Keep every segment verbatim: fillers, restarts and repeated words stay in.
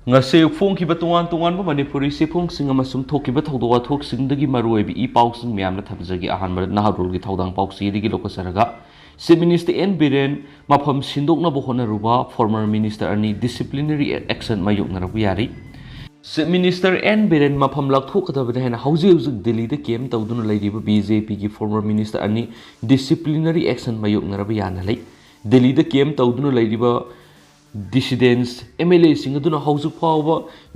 ꯉꯁꯤ ꯐꯣꯡꯈꯤꯕ ꯇꯣꯉꯥꯟ ꯇꯣꯉꯥꯟꯕ ꯃꯅꯤꯄꯨꯔꯤ ꯆꯦꯐꯣꯡꯁꯤꯡ ꯑꯃꯁꯨꯡ ꯊꯣꯛꯈꯤꯕ ꯊꯧꯗꯣꯛ ꯋꯥꯊꯣꯛꯁꯤꯡꯗꯒꯤ ꯃꯔꯨꯑꯣꯏꯕ ꯏ ꯄꯥꯎꯁꯤꯡ ꯃꯌꯥꯝꯅ ꯊꯝꯖꯒꯦ꯫ ꯑꯍꯥꯟꯕꯗ ꯅꯍꯥꯔꯣꯜꯒꯤ ꯊꯧꯗꯥꯡ ꯄꯥꯎꯆꯦꯗꯒꯤ ꯂꯧꯈꯠꯆꯔꯒ, Chief Minister ꯑꯦꯟ ꯕꯤꯔꯦꯟ ꯃꯐꯝ ꯁꯤꯟꯗꯣꯛꯅꯕ ꯍꯣꯠꯅꯔꯨꯕ former minister ꯑꯅꯤ disciplinary action ꯃꯥꯌꯣꯛꯅꯔꯛꯄ ꯌꯥꯔꯤ꯫ Chief Minister ꯑꯦꯟ ꯕꯤꯔꯦꯟ ꯃꯐꯝ ꯂꯧꯊꯣꯛꯀꯗꯕꯅꯤ ꯍꯥꯏꯅ ꯍꯧꯖꯤꯛ ꯍꯧꯖꯤꯛ ꯗꯤꯜꯂꯤꯗ camp ꯇꯧꯗꯨꯅ ꯂꯩꯔꯤꯕ ꯕꯤ ꯖꯦ ꯄꯤꯒꯤ former minister ꯑꯅꯤ disciplinary action ꯃꯥꯌꯣꯛꯅꯔꯕ ꯌꯥꯅ ꯂꯩ꯫ ꯗꯤꯜꯂꯤꯗ camp ꯇꯧꯗꯨꯅ ꯂꯩꯔꯤꯕ dissidents ꯑꯦꯝ ꯑꯦꯜ ꯑꯦꯁꯤꯡ ꯑꯗꯨꯅ ꯍꯧꯖꯤꯛ ꯐꯥꯎꯕ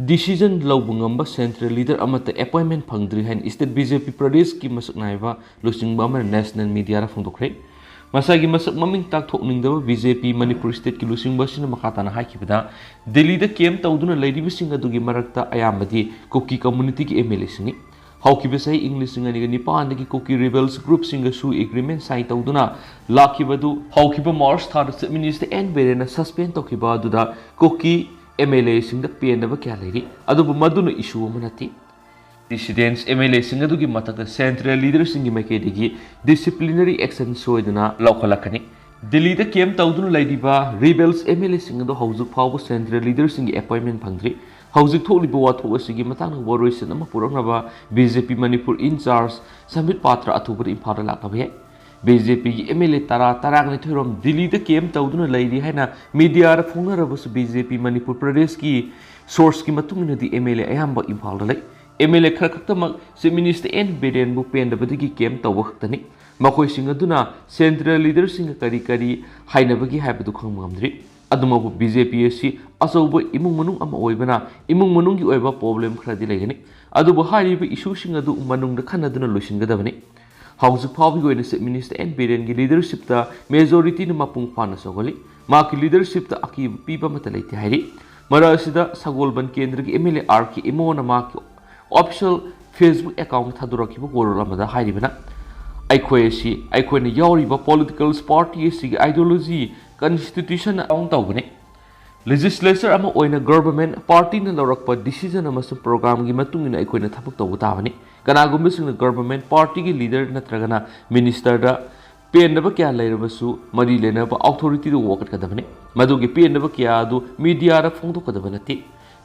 decision ꯂꯧꯕ ꯉꯝꯕ central leader ꯑꯃꯠꯇ appointment ꯐꯪꯗ꯭ꯔꯤ ꯍꯥꯏꯅ state ꯕꯤ ꯖꯦ ꯄꯤ ꯄ꯭ꯔꯗꯦꯁꯀꯤ ꯃꯁꯛ ꯅꯥꯏꯕ ꯂꯨꯆꯤꯡꯕ ꯑꯃꯅ national mediaꯗ ꯐꯣꯡꯗꯣꯛꯈ꯭ꯔꯦ꯫ ꯃꯁꯥꯒꯤ ꯃꯁꯛ ꯃꯃꯤꯡ ꯇꯥꯛꯊꯣꯛꯅꯤꯡꯗꯕ ꯕꯤ ꯖꯦ ꯄꯤ ꯃꯅꯤꯄꯨꯔ stateꯀꯤ ꯂꯨꯆꯤꯡꯕ ꯑꯁꯤꯅ ꯃꯈꯥ ꯇꯥꯅ ꯍꯥꯏꯈꯤꯕꯗ, ꯗꯤꯜꯂꯤꯗ camp ꯇꯧꯗꯨꯅ ꯂꯩꯔꯤꯕꯁꯤꯡ ꯑꯗꯨꯒꯤ ꯃꯔꯛꯇ ꯑꯌꯥꯝꯕꯗꯤ ꯀꯨꯀꯤ communityꯒꯤ ꯑꯦꯝ ꯑꯦꯜ ꯑꯦꯁꯤꯡꯅꯤ꯫ ꯍꯧꯈꯤꯕ ꯆꯍꯤ ꯏꯪ ꯂꯤꯁꯤꯡ ꯑꯅꯤꯒ ꯅꯤꯄꯥꯟꯗꯒꯤ ꯀꯨꯀꯤ rebels groupꯁꯤꯡꯒꯁꯨ agreement sign ꯇꯧꯗꯨꯅ ꯂꯥꯛꯈꯤꯕ ꯑꯗꯨ ꯍꯧꯈꯤꯕ March ꯊꯥꯗ Chief Minister ꯑꯦꯟ ꯕꯤꯔꯦꯟꯅ suspend ꯇꯧꯈꯤꯕ ꯑꯗꯨꯗ ꯀꯨꯀꯤ ꯑꯦꯝ ꯑꯦꯜ ꯑꯦꯁꯤꯡꯗ ꯄꯦꯟꯗꯕ ꯀꯌꯥ ꯂꯩꯔꯤ꯫ ꯑꯗꯨꯕꯨ ꯃꯗꯨꯅ issue ꯑꯃ ꯅꯠꯇꯦ꯫ Dissidents ꯑꯦꯝ ꯑꯦꯜ ꯑꯦꯁꯤꯡ ꯑꯗꯨꯒꯤ ꯃꯊꯛꯇ central leaderꯁꯤꯡꯒꯤ ꯃꯥꯏꯀꯩꯗꯒꯤ disciplinary action ꯁꯣꯏꯗꯅ ꯂꯧꯈꯠꯂꯛꯀꯅꯤ꯫ ꯗꯤꯜꯂꯤꯗ camp ꯇꯧꯗꯨꯅ ꯂꯩꯔꯤꯕ rebels ꯑꯦꯝ ꯑꯦꯜ ꯑꯦꯁꯤꯡ ꯑꯗꯨ ꯍꯧꯖꯤꯛ ꯐꯥꯎꯕ central leaderꯁꯤꯡꯒꯤ appointment ꯐꯪꯗ꯭ꯔꯤ꯫ ꯍꯧꯖꯤꯛ ꯊꯣꯛꯂꯤꯕ ꯋꯥꯊꯣꯛ ꯑꯁꯤꯒꯤ ꯃꯇꯥꯡꯗ ꯋꯥꯔꯣꯏꯁꯤꯟ ꯑꯃ ꯄꯨꯔꯛꯅꯕ B J P Manipur in charge ꯁꯝꯕꯤꯠ ꯄꯥꯇ꯭ꯔ ꯑꯊꯨꯕꯗ ꯏꯝꯐꯥꯜꯗ ꯂꯥꯛꯅꯕ ꯌꯥꯏ꯫ ꯕꯤ ꯖꯦ ꯄꯤꯒꯤ ꯑꯦꯝ ꯑꯦꯜ ꯑꯦ ꯇꯔꯥ, ꯇꯔꯥꯒ ꯅꯤꯊꯣꯏ ꯔꯣꯝ ꯗꯤꯜꯂꯤꯗ camp ꯇꯧꯗꯨꯅ ꯂꯩꯔꯤ ꯍꯥꯏꯅ mediaꯗ ꯐꯣꯡꯅꯔꯕꯁꯨ, ꯕꯤ ꯖꯦ ꯄꯤ ꯃꯅꯤꯄꯨꯔ ꯄ꯭ꯔꯗꯦꯁꯀꯤ sourceꯀꯤ ꯃꯇꯨꯡ ꯏꯟꯅꯗꯤ ꯑꯦꯝ ꯑꯦꯜ ꯑꯦ ꯑꯌꯥꯝꯕ ꯏꯝꯐꯥꯜꯗ ꯂꯩ꯫ ꯑꯦꯝ ꯑꯦꯜ ꯑꯦ ꯈꯔ ꯈꯛꯇꯃꯛ Chief Minister ꯑꯦꯟ ꯕꯤꯔꯦꯟꯕꯨ ꯄꯦꯟꯗꯕꯗꯒꯤ camp ꯇꯧꯕ ꯈꯛꯇꯅꯤ꯫ ꯃꯈꯣꯏꯁꯤꯡ ꯑꯗꯨꯅ central leaderꯁꯤꯡꯒ ꯀꯔꯤ ꯀꯔꯤ ꯍꯥꯏꯅꯕꯒꯦ ꯍꯥꯏꯕꯗꯨ ꯈꯪꯕ ꯉꯝꯗ꯭ꯔꯤ꯫ ꯑꯗꯨꯃꯛꯄꯨ ꯕꯤ ꯖꯦ ꯄꯤ ꯑꯁꯤ ꯑꯆꯧꯕ ꯏꯃꯨꯡ ꯃꯅꯨꯡ ꯑꯃ ꯑꯣꯏꯕꯅ, ꯏꯃꯨꯡ ꯃꯅꯨꯡꯒꯤ ꯑꯣꯏꯕ problem ꯈꯔꯗꯤ ꯂꯩꯒꯅꯤ꯫ ꯑꯗꯨꯕꯨ ꯍꯥꯏꯔꯤꯕ issueꯁꯤꯡ ꯑꯗꯨ ꯃꯅꯨꯡꯗ ꯈꯟꯅꯗꯨꯅ ꯂꯣꯏꯁꯤꯟꯒꯗꯕꯅꯤ꯫ ꯍꯧꯖꯤꯛ ꯐꯥꯎꯕꯒꯤ ꯑꯣꯏꯅ Chief Minister ꯑꯦꯟ ꯕꯤꯔꯦꯟꯒꯤ leadershipꯇ majorityꯅ ꯃꯄꯨꯡ ꯐꯥꯅ ꯁꯧꯒꯠꯂꯤ꯫ ꯃꯍꯥꯛꯀꯤ leadershipꯇ ꯑꯀꯤꯕ ꯄꯤꯕ ꯑꯃꯠꯇ ꯂꯩꯇꯦ ꯍꯥꯏꯔꯤ꯫ ꯃꯔꯛ ꯑꯁꯤꯗ ꯁꯒꯣꯜꯕꯟ ꯀꯦꯟꯗ꯭ꯔꯒꯤ ꯑꯦꯝ ꯑꯦꯜ ꯑꯦ ꯑꯥꯔ ꯀꯦ ꯏꯃꯣꯅ ꯃꯍꯥꯛꯀꯤ official Facebook account ꯊꯥꯗꯣꯔꯛꯈꯤꯕ ꯋꯥꯔꯣꯜ ꯑꯃꯗ ꯍꯥꯏꯔꯤꯕꯅ, "ꯑꯩꯈꯣꯏ ꯑꯁꯤ ꯑꯩꯈꯣꯏꯅ ꯌꯥꯎꯔꯤꯕ political party ꯑꯁꯤꯒꯤ ideology, constitution account ꯇꯧꯕꯅꯤ꯫ Legislature ꯑꯃ ꯑꯣꯏꯅ government partyꯅ ꯂꯧꯔꯛꯄ decision ꯑꯃꯁꯨꯡ programꯒꯤ ꯃꯇꯨꯡ ꯏꯟꯅ ꯑꯩꯈꯣꯏꯅ ꯊꯕꯛ ꯇꯧꯕ ꯇꯥꯕꯅꯤ꯫ ꯀꯅꯥꯒꯨꯝꯕꯁꯤꯡꯅ government partyꯒꯤ leader ꯅꯠꯇ꯭ꯔꯒꯅ ministerꯗ ꯄꯦꯟꯗꯕ ꯀꯌꯥ ꯂꯩꯔꯕꯁꯨ ꯃꯔꯤ ꯂꯩꯅꯕ authorityꯗ ꯋꯥꯀꯠꯀꯗꯕꯅꯤ꯫ ꯃꯗꯨꯒꯤ ꯄꯦꯟꯗꯕ ꯀꯌꯥ ꯑꯗꯨ mediaꯗ ꯐꯣꯡꯗꯣꯛꯀꯗꯕ ꯅꯠꯇꯦ꯫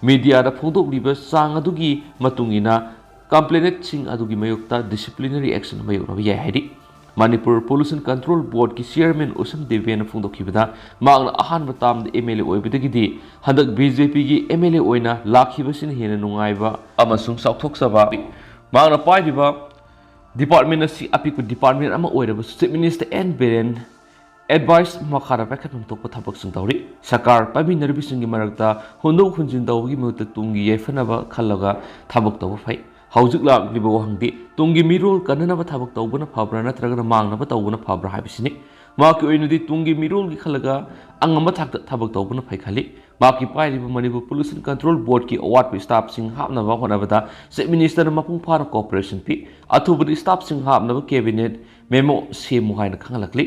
ꯃꯤꯗꯤꯌꯥꯗ ꯐꯣꯡꯗꯣꯛꯂꯤꯕ ꯆꯥꯡ ꯑꯗꯨꯒꯤ ꯃꯇꯨꯡ ꯏꯟꯅ complainantꯁꯤꯡ ꯑꯗꯨꯒꯤ ꯃꯥꯌꯣꯛꯇ disciplinary action ꯃꯥꯌꯣꯛꯅꯕ ꯌꯥꯏ ꯍꯥꯏꯔꯤ꯫ ꯃꯅꯤꯄꯨꯔ Pollution Control Boardꯀꯤ chairman ꯎꯁꯝ ꯗꯦꯕꯦꯅ ꯐꯣꯡꯗꯣꯛꯈꯤꯕꯗ, ꯃꯍꯥꯛꯅ ꯑꯍꯥꯟꯕ termꯗ MLA ꯑꯣꯏꯕꯗꯒꯤꯗꯤ ꯍꯟꯗꯛ BJPꯒꯤ MLA ꯑꯣꯏꯅ ꯂꯥꯛꯈꯤꯕꯁꯤꯅ ꯍꯦꯟꯅ ꯅꯨꯡꯉꯥꯏꯕ ꯑꯃꯁꯨꯡ ꯆꯥꯎꯊꯣꯛꯆꯕ꯫ ꯃꯍꯥꯛꯅ ꯄꯥꯏꯔꯤꯕ department ꯑꯁꯤ ꯑꯄꯤꯛꯄ department ꯑꯃ ꯑꯣꯏꯔꯕꯁꯨ Chief Minister N Biren advice ꯃꯈꯥꯗ ꯄꯥꯏꯈꯠꯐꯝ ꯊꯣꯛꯄ ꯊꯕꯛꯁꯤꯡ ꯇꯧꯔꯤ꯫ ꯁꯔꯀꯥꯔ ꯄꯥꯏꯃꯤꯟꯅꯔꯤꯕꯁꯤꯡꯒꯤ ꯃꯔꯛꯇ ꯍꯨꯟꯗꯣꯛ ꯍꯨꯟꯖꯤꯟ ꯇꯧꯕꯒꯤ ꯃꯍꯨꯠꯇ ꯇꯨꯡꯒꯤ ꯌꯥꯏꯐꯅꯕ ꯈꯜꯂꯒ ꯊꯕꯛ ꯇꯧꯕ ꯐꯩ꯫ ꯍꯧꯖꯤꯛ ꯂꯥꯛꯂꯤꯕ ꯋꯥꯍꯪꯗꯤ ꯇꯨꯡꯒꯤ ꯃꯤꯔꯣꯜ ꯀꯟꯅꯅꯕ ꯊꯕꯛ ꯇꯧꯕꯅ ꯐꯕ꯭ꯔꯥ ꯅꯠꯇ꯭ꯔꯒꯅ ꯃꯥꯡꯅꯕ ꯇꯧꯕꯅ ꯐꯕ꯭ꯔꯥ ꯍꯥꯏꯕꯁꯤꯅꯤ꯫ ꯃꯍꯥꯛꯀꯤ ꯑꯣꯏꯅꯗꯤ ꯇꯨꯡꯒꯤ ꯃꯤꯔꯣꯜꯒꯤ ꯈꯜꯂꯒ ꯑꯉꯝꯕ ꯊꯥꯛꯇ ꯊꯕꯛ ꯇꯧꯕꯅ ꯐꯩ ꯈꯜꯂꯤ꯫ ꯃꯍꯥꯛꯀꯤ ꯄꯥꯏꯔꯤꯕ ꯃꯅꯤꯄꯨꯔ Pollution Control Boardꯀꯤ ꯑꯋꯥꯠꯄ staffꯁꯤꯡ ꯍꯥꯞꯅꯕ ꯍꯣꯠꯅꯕꯗ Chief Ministerꯅ ꯃꯄꯨꯡ ꯐꯥꯅ cooperation ꯄꯤ꯫ ꯑꯊꯨꯕꯗ staffꯁꯤꯡ ꯍꯥꯞꯅꯕ cabinet memo ꯁꯦꯝꯃꯨ ꯍꯥꯏꯅ ꯈꯪꯍꯜꯂꯛꯂꯤ꯫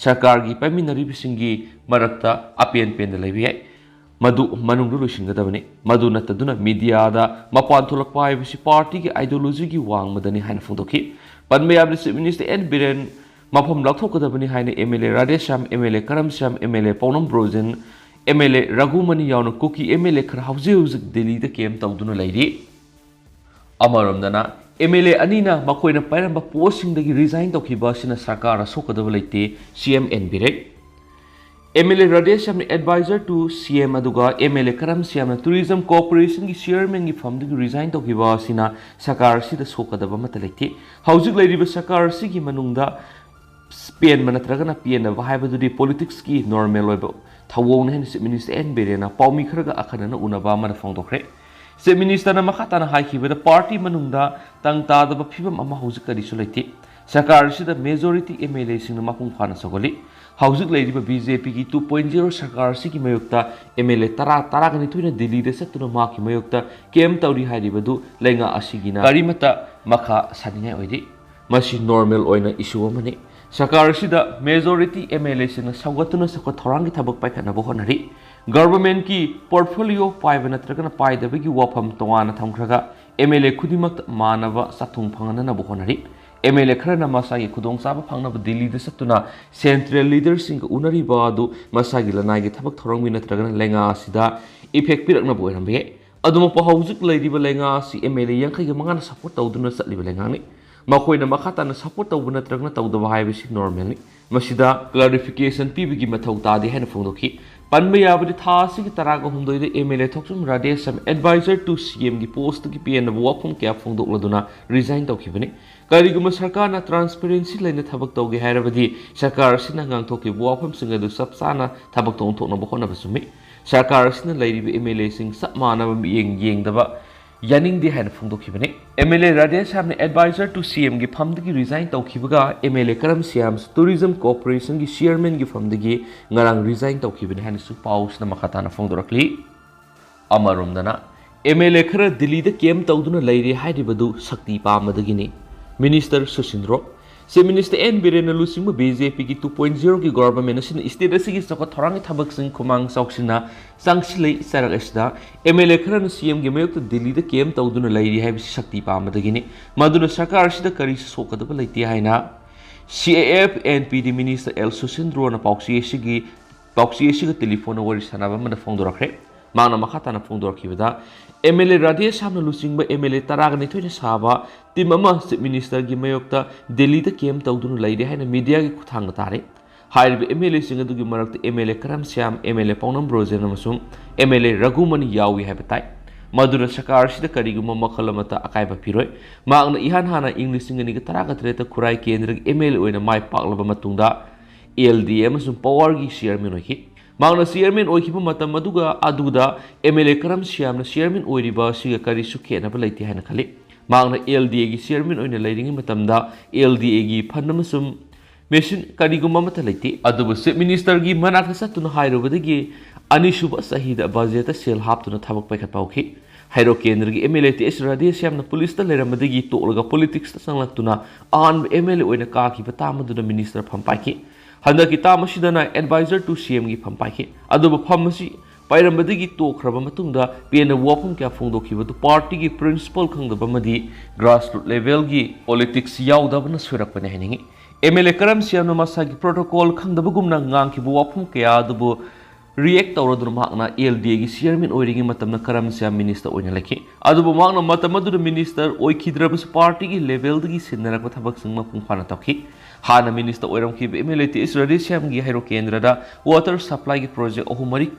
ꯁꯔꯀꯥꯔꯒꯤ ꯄꯥꯏꯃꯤꯟꯅꯔꯤꯕꯁꯤꯡꯒꯤ ꯃꯔꯛꯇ ꯑꯄꯦꯟ ꯄꯦꯟꯗ ꯂꯩꯕ ꯌꯥꯏ꯫ ꯃꯗꯨ ꯃꯅꯨꯡꯗ ꯂꯣꯏꯁꯤꯟꯒꯗꯕꯅꯤ꯫ ꯃꯗꯨ ꯅꯠꯇꯗꯨꯅ ꯃꯤꯗꯤꯌꯥꯗ ꯃꯄꯥꯟ ꯊꯣꯛꯂꯛꯄ ꯍꯥꯏꯕꯁꯤ ꯄꯥꯔꯇꯤꯒꯤ ideologyꯒꯤ ꯋꯥꯡꯃꯗꯅꯤ ꯍꯥꯏꯅ ꯐꯣꯡꯗꯣꯛꯈꯤ꯫ ꯄꯟꯕ ꯌꯥꯕꯗ Chief Minister N ꯕꯤꯔꯦꯟ ꯃꯐꯝ ꯂꯧꯊꯣꯛꯀꯗꯕꯅꯤ ꯍꯥꯏꯅ MLA Radheshyam, MLA ꯀꯔꯝꯁ꯭ꯌꯥꯝ, MLA ꯄꯥꯎꯅꯝ Brojen, MLA ꯔꯘꯨꯃꯅꯤ ꯌꯥꯎꯅ ꯀꯨꯀꯤ MLA ꯈꯔ ꯍꯧꯖꯤꯛ ꯍꯧꯖꯤꯛ ꯗꯤꯜꯂꯤꯗ camp ꯇꯧꯗꯨꯅ ꯂꯩꯔꯤ꯫ ꯑꯃꯔꯣꯝꯗꯅ MLA ꯑꯅꯤꯅ ꯃꯈꯣꯏꯅ ꯄꯥꯏꯔꯝꯕ postꯁꯤꯡꯗꯒꯤ resign ꯇꯧꯈꯤꯕ ꯑꯁꯤꯅ ꯁꯔꯀꯥꯔꯗ ꯁꯣꯛꯀꯗꯕ ꯂꯩꯇꯦ, CM N Biren. MLA ꯔꯥꯙꯦꯁ꯭ꯌꯥꯝꯅ advisor to CM ꯑꯗꯨꯒ MLA ꯀꯔꯝꯁ꯭ꯌꯥꯝꯅ Tourism Corporationꯒꯤ chairmanꯒꯤ ꯐꯝꯗꯒꯤ resign ꯇꯧꯈꯤꯕ ꯑꯁꯤꯅ ꯁꯔꯀꯥꯔ ꯑꯁꯤꯗ ꯁꯣꯛꯀꯗꯕ ꯑꯃꯠꯇ ꯂꯩꯇꯦ꯫ ꯍꯧꯖꯤꯛ ꯂꯩꯔꯤꯕ ꯁꯔꯀꯥꯔ ꯑꯁꯤꯒꯤ ꯃꯅꯨꯡꯗ ꯄꯦꯟꯕ ꯅꯠꯇ꯭ꯔꯒꯅ ꯄꯦꯟꯗꯕ ꯍꯥꯏꯕꯗꯨꯗꯤ politicsꯀꯤ normal ꯑꯣꯏꯕ ꯊꯧꯑꯣꯡꯅꯤ ꯍꯥꯏꯅ Chief Minister N ꯕꯤꯔꯦꯟꯅ ꯄꯥꯎꯃꯤ ꯈꯔꯒ ꯑꯈꯟꯅꯅ ꯎꯅꯕ ꯑꯃꯗ ꯐꯣꯡꯗꯣꯛꯈ꯭ꯔꯦ꯫ Chief Ministerꯅ ꯃꯈꯥ ꯇꯥꯅ ꯍꯥꯏꯈꯤꯕꯗ, ꯄꯥꯔꯇꯤ ꯃꯅꯨꯡꯗ ꯇꯪ ꯇꯥꯗꯕ ꯐꯤꯕꯝ ꯑꯃ ꯍꯧꯖꯤꯛ ꯀꯔꯤꯁꯨ ꯂꯩꯇꯦ꯫ ꯁꯔꯀꯥꯔ ꯑꯁꯤꯗ majority MLAꯁꯤꯡꯅ ꯃꯄꯨꯡ ꯐꯥꯅ ꯁꯧꯒꯠꯂꯤ꯫ ꯍꯧꯖꯤꯛ ꯂꯩꯔꯤꯕ BJPꯒꯤ two point zero ꯁꯔꯀꯥꯔ ꯑꯁꯤꯒꯤ ꯃꯥꯌꯣꯛꯇ MLA ꯇꯔꯥ, ꯇꯔꯥꯒ ꯅꯤꯊꯣꯏꯅ ꯗꯤꯜꯂꯤꯗ ꯆꯠꯇꯨꯅ ꯃꯍꯥꯛꯀꯤ ꯃꯥꯌꯣꯛꯇ camp ꯇꯧꯔꯤ ꯍꯥꯏꯔꯤꯕꯗꯨ ꯂꯩꯉꯥꯛ ꯑꯁꯤꯒꯤꯅ ꯀꯔꯤꯃꯠꯇ ꯃꯈꯥ ꯁꯥꯅꯤꯡꯉꯥꯏ ꯑꯣꯏꯗꯦ꯫ ꯃꯁꯤ normal ꯑꯣꯏꯅ issue ꯑꯃꯅꯤ꯫ ꯁꯔꯀꯥꯔ ꯑꯁꯤꯗ majority MLAꯁꯤꯡꯅ ꯁꯧꯒꯠꯇꯨꯅ ꯆꯥꯎꯈꯠ ꯊꯧꯔꯥꯡꯒꯤ ꯊꯕꯛ ꯄꯥꯏꯈꯠꯅꯕ ꯍꯣꯠꯅꯔꯤ꯫ Governmentꯀꯤ portfolio ꯄꯥꯏꯕ ꯅꯠꯇ꯭ꯔꯒꯅ ꯄꯥꯏꯗꯕꯒꯤ ꯋꯥꯐꯝ ꯇꯣꯉꯥꯟꯅ ꯊꯝꯈ꯭ꯔꯒ MLA ꯈꯨꯗꯤꯡꯃꯛꯇ ꯃꯥꯟꯅꯕ ꯆꯥꯛꯊꯨꯡ ꯐꯪꯍꯟꯅꯅꯕ ꯍꯣꯠꯅꯔꯤ꯫ MLA ꯈꯔꯅ ꯃꯁꯥꯒꯤ ꯈꯨꯗꯣꯡꯆꯥꯕ ꯐꯪꯅꯕ ꯗꯤꯜꯂꯤꯗ ꯆꯠꯇꯨꯅ central leaderꯁꯤꯡꯒ ꯎꯅꯔꯤꯕ ꯑꯗꯨ ꯃꯁꯥꯒꯤ ꯂꯅꯥꯏꯒꯤ ꯊꯕꯛ ꯊꯧꯔꯝꯒꯤ ꯅꯠꯇ꯭ꯔꯒꯅ ꯂꯩꯉꯥꯛ ꯑꯁꯤꯗ ꯏꯐꯦꯛ ꯄꯤꯔꯛꯅꯕ ꯑꯣꯏꯔꯝꯕ ꯌꯥꯏ꯫ ꯑꯗꯨꯃꯛꯄꯨ ꯍꯧꯖꯤꯛ ꯂꯩꯔꯤꯕ ꯂꯩꯉꯥꯛ ꯑꯁꯤ ꯑꯦꯝ ꯑꯦꯜ ꯑꯦ ꯌꯥꯡꯈꯩꯒ ꯃꯉꯥꯅ ꯁꯄꯣꯔꯠ ꯇꯧꯗꯨꯅ ꯆꯠꯂꯤꯕ ꯂꯩꯉꯥꯛꯅꯤ꯫ ꯃꯈꯣꯏꯅ ꯃꯈꯥ ꯇꯥꯅ ꯁꯄꯣꯔꯠ ꯇꯧꯕ ꯅꯠꯇ꯭ꯔꯒꯅ ꯇꯧꯗꯕ ꯍꯥꯏꯕꯁꯤ ꯅꯣꯔꯃꯦꯜꯅꯤ꯫ ꯃꯁꯤꯗ ꯀ꯭ꯂꯥꯔꯤꯐꯤꯀꯦꯁꯟ ꯄꯤꯕꯒꯤ ꯃꯊꯧ ꯇꯥꯗꯦ ꯍꯥꯏꯅ ꯐꯣꯡꯗꯣꯛꯈꯤ꯫ ꯄꯟꯕ ꯌꯥꯕꯗꯤ ꯊꯥ ꯑꯁꯤꯒꯤ ꯇꯔꯥꯒ ꯍꯨꯝꯗꯣꯏꯗ M L A Thokchom Radheshyam adviser to C ꯑꯦꯝꯒꯤ ꯄꯣꯁꯇꯒꯤ ꯄꯦꯟꯗꯕ ꯋꯥꯐꯝ ꯀꯌꯥ ꯐꯣꯡꯗꯣꯛꯂꯗꯨꯅ ꯔꯤꯖꯥꯏꯟ ꯇꯧꯈꯤꯕꯅꯤ꯫ ꯀꯔꯤꯒꯨꯝꯕ ꯁꯔꯀꯥꯔꯅ ꯇ꯭ꯔꯥꯟꯁꯄꯦꯔꯦꯟꯁꯤ ꯂꯩꯅ ꯊꯕꯛ ꯇꯧꯒꯦ ꯍꯥꯏꯔꯕꯗꯤ ꯁꯔꯀꯥꯔ ꯑꯁꯤꯅ ꯉꯥꯡꯊꯣꯛꯈꯤꯕ ꯋꯥꯐꯝꯁꯤꯡ ꯑꯗꯨ ꯆꯞ ꯆꯥꯅ ꯊꯕꯛꯇ ꯑꯣꯟꯊꯣꯛꯅꯕ ꯍꯣꯠꯅꯕ ꯆꯨꯝꯃꯤ꯫ ꯁꯔꯀꯥꯔ ꯑꯁꯤꯅ ꯂꯩꯔꯤꯕ ꯑꯦꯝ ꯑꯦꯜ ꯑꯦꯁꯤꯡ ꯆꯞ ꯃꯥꯟꯅꯕ ꯃꯤꯠꯌꯦꯡ ꯌꯦꯡꯗꯕ ꯌꯥꯅꯤꯡꯗꯦ ꯍꯥꯏꯅ ꯐꯣꯡꯗꯣꯛꯈꯤꯕꯅꯤ꯫ ꯑꯦꯝ ꯑꯦꯜ ꯑꯦ ꯔꯥꯙꯦꯁ꯭ꯌꯥꯝꯅ ꯑꯦꯗꯚꯥꯏꯖꯔ ꯇꯨ ꯁꯤ ꯑꯦꯝꯒꯤ ꯐꯝꯗꯒꯤ ꯔꯤꯖꯥꯏꯟ ꯇꯧꯈꯤꯕꯒ M L A Karam Shyam tourism ꯀꯣꯔꯄꯣꯔꯦꯁꯟꯒꯤ ꯆꯤꯌꯔꯃꯦꯟꯒꯤ ꯐꯝꯗꯒꯤ ꯉꯔꯥꯡ ꯔꯤꯖꯥꯏꯟ ꯇꯧꯈꯤꯕꯅꯤ ꯍꯥꯏꯅꯁꯨ ꯄꯥꯎꯁꯤꯅ ꯃꯈꯥ ꯇꯥꯅ ꯐꯣꯡꯗꯣꯔꯛꯂꯤ꯫ ꯑꯃꯔꯣꯝꯗꯅ, ꯑꯦꯝ ꯑꯦꯜ ꯑꯦ ꯈꯔ ꯗꯤꯜꯂꯤꯗ ꯀꯦꯝꯞ ꯇꯧꯗꯨꯅ ꯂꯩꯔꯦ ꯍꯥꯏꯔꯤꯕꯗꯨ ꯁꯛꯇꯤ ꯄꯥꯝꯕꯗꯒꯤꯅꯤ꯫ ꯃꯤꯅꯤꯁꯇꯔ ꯁꯨꯁꯤꯟꯗ꯭ꯔꯣ꯫ ꯆꯤꯐ ꯃꯤꯅꯤꯁꯇꯔ ꯑꯦꯟ ꯕꯤꯔꯦꯟꯅ ꯂꯨꯆꯤꯡꯕ ꯕꯤ ꯖꯦ ꯄꯤꯒꯤ ꯇꯨ ꯄꯣꯏꯟꯠ ꯖꯤꯔꯣꯒꯤ ꯒꯣꯚꯔꯟꯃꯦꯟꯠ ꯑꯁꯤꯅ ꯁ꯭ꯇꯦꯠ ꯑꯁꯤꯒꯤ ꯆꯥꯎꯈꯠ ꯊꯧꯔꯥꯡꯒꯤ ꯊꯕꯛꯁꯤꯡ ꯈꯨꯃꯥꯡ ꯆꯥꯎꯁꯤꯟꯅ ꯆꯪꯁꯤꯜꯂꯛꯏ ꯆꯔꯛ ꯑꯁꯤꯗ ꯑꯦꯝ ꯑꯦꯜ ꯑꯦ ꯈꯔꯅ ꯁꯤ ꯑꯦꯝꯒꯤ ꯃꯥꯌꯣꯛꯇ ꯗꯤꯜꯂꯤꯗ ꯀꯦꯝꯞ ꯇꯧꯗꯨꯅ ꯂꯩꯔꯤ ꯍꯥꯏꯕꯁꯤ ꯁꯛꯇꯤ ꯄꯥꯝꯕꯗꯒꯤꯅꯤ꯫ ꯃꯗꯨꯅ ꯁꯔꯀꯥꯔ ꯑꯁꯤꯗ ꯀꯔꯤꯁꯨ ꯁꯣꯛꯀꯗꯕ ꯂꯩꯇꯦ ꯍꯥꯏꯅ ꯁꯤ A F N P D minister L ꯁꯨꯁꯤꯟꯗ꯭ꯔꯣꯅ ꯄꯥꯎꯆꯦ ꯑꯁꯤꯒꯤ ꯄꯥꯎꯆꯦ ꯑꯁꯤꯒ ꯇꯦꯂꯤꯐꯣꯟꯗ ꯋꯥꯔꯤ ꯁꯥꯟꯅꯕ ꯑꯃꯗ ꯐꯣꯡꯗꯣꯔꯛꯈ꯭ꯔꯦ꯫ ꯃꯍꯥꯛꯅ ꯃꯈꯥ ꯇꯥꯅ ꯐꯣꯡꯗꯣꯔꯛꯈꯤꯕꯗ, ꯑꯦꯝ ꯑꯦꯜ ꯑꯦ ꯔꯥꯙꯦꯁ꯭ꯌꯥꯝꯅ ꯂꯨꯆꯤꯡꯕ ꯑꯦꯝ ꯑꯦꯜ ꯑꯦ ꯇꯔꯥꯒ ꯅꯤꯊꯣꯏꯅ ꯁꯥꯕ ꯇꯤꯝ ꯑꯃ ꯆꯤꯐ ꯃꯤꯅꯤꯁꯇꯔꯒꯤ ꯃꯥꯌꯣꯛꯇ ꯗꯤꯜꯂꯤꯗ ꯀꯦꯝꯞ ꯇꯧꯗꯨꯅ ꯂꯩꯔꯦ ꯍꯥꯏꯅ ꯃꯤꯗꯤꯌꯥꯒꯤ ꯈꯨꯠꯊꯥꯡꯗ ꯇꯥꯔꯦ꯫ ꯍꯥꯏꯔꯤꯕ ꯑꯦꯝ ꯑꯦꯜ ꯑꯦꯁꯤꯡ ꯑꯗꯨꯒꯤ ꯃꯔꯛꯇ M L A Karam Shyam, M L ꯑꯦ ꯄꯥꯎꯅꯝ ꯕ꯭ꯔꯣꯖꯦꯟ ꯑꯃꯁꯨꯡ ꯑꯦꯝ ꯑꯦꯜ ꯑꯦ ꯔꯘꯨꯃꯅꯤ ꯌꯥꯎꯏ ꯍꯥꯏꯕ ꯇꯥꯏ꯫ ꯃꯗꯨꯅ ꯁꯔꯀꯥꯔ ꯑꯁꯤꯗ ꯀꯔꯤꯒꯨꯝꯕ ꯃꯈꯜ ꯑꯃꯠꯇ ꯑꯀꯥꯏꯕ ꯄꯤꯔꯣꯏ꯫ ꯃꯍꯥꯛꯅ ꯏꯍꯥꯟ ꯍꯥꯟꯅ ꯏꯪ ꯂꯤꯁꯤꯡ ꯑꯅꯤꯒ ꯇꯔꯥꯒ ꯇꯔꯦꯠꯇ ꯈꯨꯔꯥꯏ ꯀꯦꯟꯗ꯭ꯔꯒꯤ ꯑꯦꯝ ꯑꯦꯜ ꯑꯦ ꯑꯣꯏꯅ ꯃꯥꯏ ꯄꯥꯛꯂꯕ ꯃꯇꯨꯡꯗ ꯑꯦꯜ ꯗꯤ ꯑꯦ ꯑꯃꯁꯨꯡ ꯄꯋꯥꯔꯒꯤ ꯆꯤꯌꯔꯃꯦꯟ ꯑꯣꯏꯈꯤ꯫ ꯃꯍꯥꯛꯅ ꯆꯤꯌꯔꯃꯦꯟ ꯑꯣꯏꯈꯤꯕ ꯃꯇꯝ ꯑꯗꯨꯒ ꯑꯗꯨꯗ ꯑꯦꯝ ꯑꯦꯜ ꯑꯦ ꯀꯔꯝ ꯁ꯭ꯌꯥꯝꯅ ꯆꯤꯌꯔꯃꯦꯟ ꯑꯣꯏꯔꯤꯕ ꯑꯁꯤꯒ ꯀꯔꯤꯁꯨ ꯈꯦꯠꯅꯕ ꯂꯩꯇꯦ ꯍꯥꯏꯅ ꯈꯜꯂꯤ꯫ ꯃꯍꯥꯛꯅ ꯑꯦꯜ ꯗꯤ ꯑꯦꯒꯤ ꯆꯤꯌꯔꯃꯦꯟ ꯑꯣꯏꯅ ꯂꯩꯔꯤꯉꯩ ꯃꯇꯝꯗ ꯑꯦꯜ ꯗꯤ ꯑꯦꯒꯤ ꯐꯟ ꯑꯃꯁꯨꯡ ꯃꯦꯁꯤꯟ ꯀꯔꯤꯒꯨꯝꯕ ꯑꯃꯠꯇ ꯂꯩꯇꯦ꯫ ꯑꯗꯨꯕꯨ ꯆꯤꯐ ꯃꯤꯅꯤꯁꯇꯔꯒꯤ ꯃꯅꯥꯛꯇ ꯆꯠꯇꯨꯅ ꯍꯥꯏꯔꯨꯕꯗꯒꯤ ꯑꯅꯤꯁꯨꯕ ꯆꯍꯤꯗ ꯕꯖꯦꯠꯇ ꯁꯦꯜ ꯍꯥꯞꯇꯨꯅ ꯊꯕꯛ ꯄꯥꯏꯈꯠꯄ ꯍꯧꯈꯤ꯫ ꯍꯩꯔꯣꯛ ꯀꯦꯟꯗ꯭ꯔꯒꯤ M L A T S ꯔꯥꯙꯦꯁ꯭ꯌꯥꯝꯅ ꯄꯨꯂꯤꯁꯇ ꯂꯩꯔꯝꯕꯗꯒꯤ ꯇꯣꯛꯂꯒ ꯄꯣꯂꯤꯇꯤꯛꯁꯇ ꯆꯪꯂꯛꯇꯨꯅ ꯑꯍꯥꯟꯕ ꯑꯦꯝ ꯑꯦꯜ ꯑꯦ ꯑꯣꯏꯅ ꯀꯥꯈꯤꯕ ꯇꯥꯝ ꯑꯗꯨꯗ ꯃꯤꯅꯤꯁꯇꯔ ꯐꯝ ꯄꯥꯏꯈꯤ꯫ ꯍꯟꯗꯛꯀꯤ ꯇꯥꯝ ꯑꯁꯤꯗꯅ ꯑꯦꯗꯚꯥꯏꯖꯔ ꯇꯨ ꯁꯤ ꯑꯦꯝꯒꯤ ꯐꯝ ꯄꯥꯏꯈꯤ꯫ ꯑꯗꯨꯕꯨ ꯐꯝ ꯑꯁꯤ ꯄꯥꯏꯔꯝꯕꯗꯒꯤ ꯇꯣꯛꯈ꯭ꯔꯕ ꯃꯇꯨꯡꯗ ꯄꯦꯟꯗꯕ ꯋꯥꯐꯝ ꯀꯌꯥ ꯐꯣꯡꯗꯣꯛꯈꯤꯕ ꯑꯗꯨ ꯄꯥꯔꯇꯤꯒꯤ ꯄ꯭ꯔꯤꯟꯁꯤꯄꯜ ꯈꯪꯗꯕ ꯑꯃꯗꯤ ꯒ꯭ꯔꯥꯁꯔꯨꯠ ꯂꯦꯚꯦꯜꯒꯤ ꯄꯣꯂꯤꯇꯤꯛꯁ ꯌꯥꯎꯗꯕꯅ ꯁꯣꯏꯔꯛꯄꯅꯤ ꯍꯥꯏꯅꯤꯡꯏ꯫ ꯑꯦꯝ ꯑꯦꯜ ꯑꯦ ꯀꯔꯝ ꯁ꯭ꯌꯥꯝꯅ ꯃꯁꯥꯒꯤ ꯄ꯭ꯔꯣꯇꯣꯀꯣꯜ ꯈꯪꯗꯕꯒꯨꯝꯅ ꯉꯥꯡꯈꯤꯕ ꯋꯥꯐꯝ ꯀꯌꯥ ꯑꯗꯨꯕꯨ ꯔꯤꯑꯦꯛ ꯇꯧꯔꯗꯨꯅ ꯃꯍꯥꯛꯅ ꯑꯦꯜ ꯗꯤ ꯑꯦꯒꯤ ꯆꯤꯌꯔꯃꯦꯟ ꯑꯣꯏꯔꯤꯉꯩ ꯃꯇꯝꯗ ꯀꯔꯝ ꯁ꯭ꯌꯥꯝ ꯃꯤꯅꯤꯁꯇꯔ ꯑꯣꯏꯅ ꯂꯩꯈꯤ꯫ ꯑꯗꯨꯕꯨ ꯃꯍꯥꯛꯅ ꯃꯇꯝ ꯑꯗꯨꯗ ꯃꯤꯅꯤꯁꯇꯔ ꯑꯣꯏꯈꯤꯗ꯭ꯔꯕꯁꯨ ꯄꯥꯔꯇꯤꯒꯤ ꯂꯦꯚꯦꯜꯗꯒꯤ ꯁꯤꯟꯅꯔꯛꯄ ꯊꯕꯛꯁꯤꯡ ꯃꯄꯨꯡ ꯐꯥꯅ ꯇꯧꯈꯤ꯫ ꯍꯥꯟꯅ ꯃꯤꯅꯤꯁꯇꯔ ꯑꯣꯏꯔꯝꯈꯤꯕ M L A T S ꯔꯥꯙꯦꯁ꯭ꯌꯥꯝꯒꯤ ꯍꯩꯔꯣꯛ ꯀꯦꯟꯗ꯭ꯔꯗ ꯋꯥꯇꯔ ꯁꯄ꯭ꯂꯥꯏꯒꯤ ꯄ꯭ꯔꯣꯖꯦꯛ ꯑꯍꯨꯝ ꯃꯔꯤ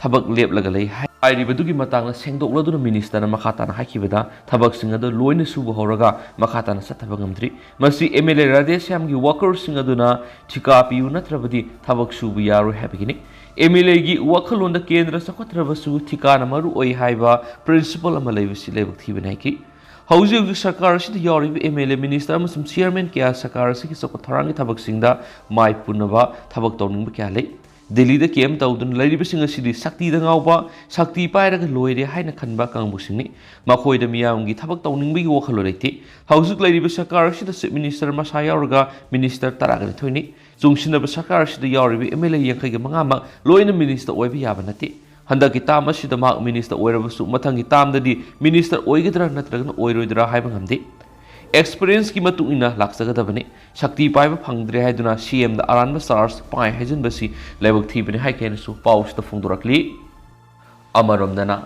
ꯊꯕꯛ ꯂꯦꯞꯂꯒ ꯂꯩ ꯍꯥꯏ-, ꯍꯥꯏꯔꯤꯕꯗꯨꯒꯤ ꯃꯇꯥꯡꯗ ꯁꯦꯡꯗꯣꯛꯂꯗꯨꯅ ꯃꯤꯅꯤꯁꯇꯔꯅ ꯃꯈꯥ ꯇꯥꯅ ꯍꯥꯏꯈꯤꯕꯗ, ꯊꯕꯛꯁꯤꯡ ꯑꯗꯨ ꯂꯣꯏꯅ ꯁꯨꯕ ꯍꯧꯔꯒ ꯃꯈꯥ ꯇꯥꯅ ꯆꯠꯊꯕ ꯉꯝꯗ꯭ꯔꯤ꯫ ꯃꯁꯤ ꯑꯦꯝ ꯑꯦꯜ ꯑꯦ ꯔꯥꯙꯦꯁ꯭ꯌꯥꯝꯒꯤ ꯋꯥꯀꯔꯁꯤꯡ ꯑꯗꯨꯅ ꯊꯤꯀꯥ ꯄꯤꯌꯨ ꯅꯠꯇ꯭ꯔꯕꯗꯤ ꯊꯕꯛ ꯁꯨꯕ ꯌꯥꯔꯣꯏ ꯍꯥꯏꯕꯒꯤꯅꯤ꯫ ꯑꯦꯝ ꯑꯦꯜ ꯑꯦꯒꯤ ꯋꯥꯈꯜꯂꯣꯟꯗ ꯀꯦꯟꯗ꯭ꯔ ꯆꯥꯎꯈꯠꯇ꯭ꯔꯕꯁꯨ ꯊꯤꯀꯥꯅ ꯃꯔꯨ ꯑꯣꯏ ꯍꯥꯏꯕ ꯄ꯭ꯔꯤꯟꯁꯤꯄꯜ ꯑꯃ ꯂꯩꯕꯁꯤ ꯂꯥꯏꯕꯛ ꯊꯤꯕꯅꯤ ꯍꯥꯏꯈꯤ꯫ ꯍꯧꯖꯤꯛ ꯍꯧꯖꯤꯛ ꯁꯔꯀꯥꯔ ꯑꯁꯤꯗ ꯌꯥꯎꯔꯤꯕ ꯑꯦꯝ ꯑꯦꯜ ꯑꯦ, ꯃꯤꯅꯤꯁꯇꯔ ꯑꯃꯁꯨꯡ ꯆꯤꯌꯔꯃꯦꯟ ꯀꯌꯥ ꯁꯔꯀꯥꯔ ꯑꯁꯤꯒꯤ ꯆꯥꯎꯈꯠ ꯊꯧꯔꯥꯡꯒꯤ ꯊꯕꯛꯁꯤꯡꯗ ꯃꯥꯏ ꯄꯨꯅꯕ ꯊꯕꯛ ꯇꯧꯅꯤꯡꯕ ꯀꯌꯥ ꯂꯩ꯫ ꯗꯤꯜꯂꯤꯗ ꯀꯦꯝ ꯇꯧꯗꯨꯅ ꯂꯩꯔꯤꯕꯁꯤꯡ ꯑꯁꯤꯗꯤ ꯁꯛꯇꯤꯗ ꯉꯥꯎꯕ, ꯁꯛꯇꯤ ꯄꯥꯏꯔꯒ ꯂꯣꯏꯔꯦ ꯍꯥꯏꯅ ꯈꯟꯕ ꯀꯥꯡꯕꯨꯁꯤꯡꯅꯤ꯫ ꯃꯈꯣꯏꯗ ꯃꯤꯌꯥꯝꯒꯤ ꯊꯕꯛ ꯇꯧꯅꯤꯡꯕꯒꯤ ꯋꯥꯈꯜꯂꯣꯟ ꯂꯩꯇꯦ꯫ ꯍꯧꯖꯤꯛ ꯂꯩꯔꯤꯕ ꯁꯔꯀꯥꯔ ꯑꯁꯤꯗ ꯆꯤꯐ ꯃꯤꯅꯤꯁꯇꯔ ꯃꯁꯥ ꯌꯥꯎꯔꯒ ꯃꯤꯅꯤꯁꯇꯔ ꯇꯔꯥꯒ ꯅꯤꯊꯣꯏꯅꯤ꯫ ꯆꯨꯡꯁꯤꯟꯅꯕ ꯁꯔꯀꯥꯔ ꯑꯁꯤꯗ ꯌꯥꯎꯔꯤꯕ ꯑꯦꯝ ꯑꯦꯜ ꯑꯦ ꯌꯥꯡꯈꯩꯒ ꯃꯉꯥꯃꯛ ꯂꯣꯏꯅ ꯃꯤꯅꯤꯁꯇꯔ ꯑꯣꯏꯕ ꯌꯥꯕ ꯅꯠꯇꯦ꯫ ꯍꯟꯗꯛꯀꯤ ꯇꯥꯝ ꯑꯁꯤꯗ ꯃꯍꯥꯛ ꯃꯤꯅꯤꯁꯇꯔ ꯑꯣꯏꯔꯕꯁꯨ, ꯃꯊꯪꯒꯤ ꯇꯥꯝꯗꯗꯤ ꯃꯤꯅꯤꯁꯇꯔ ꯑꯣꯏꯒꯗ꯭ꯔꯥ ꯅꯠꯇ꯭ꯔꯒꯅ ꯑꯣꯏꯔꯣꯏꯗ꯭ꯔꯥ ꯍꯥꯏꯕ ꯉꯝꯗꯦ꯫ ꯑꯦꯛꯁꯄꯤꯔꯤꯌꯦꯟꯁꯀꯤ ꯃꯇꯨꯡ ꯏꯟꯅ ꯂꯥꯛꯆꯒꯗꯕꯅꯤ꯫ ꯁꯛꯇꯤ ꯄꯥꯏꯕ ꯐꯪꯗ꯭ꯔꯦ ꯍꯥꯏꯗꯨꯅ ꯁꯤ ꯑꯦꯝꯗ ꯑꯔꯥꯟꯕ ꯆꯥꯔꯖ ꯄꯥꯏ ꯍꯥꯏꯖꯤꯟꯕꯁꯤ ꯂꯥꯏꯕꯛ ꯊꯤꯕꯅꯤ ꯍꯥꯏꯈꯤ ꯍꯥꯏꯅꯁꯨ ꯄꯥꯎꯁꯤꯗ ꯐꯣꯡꯗꯣꯔꯛꯂꯤ꯫ ꯑꯃꯔꯣꯝꯗꯅ,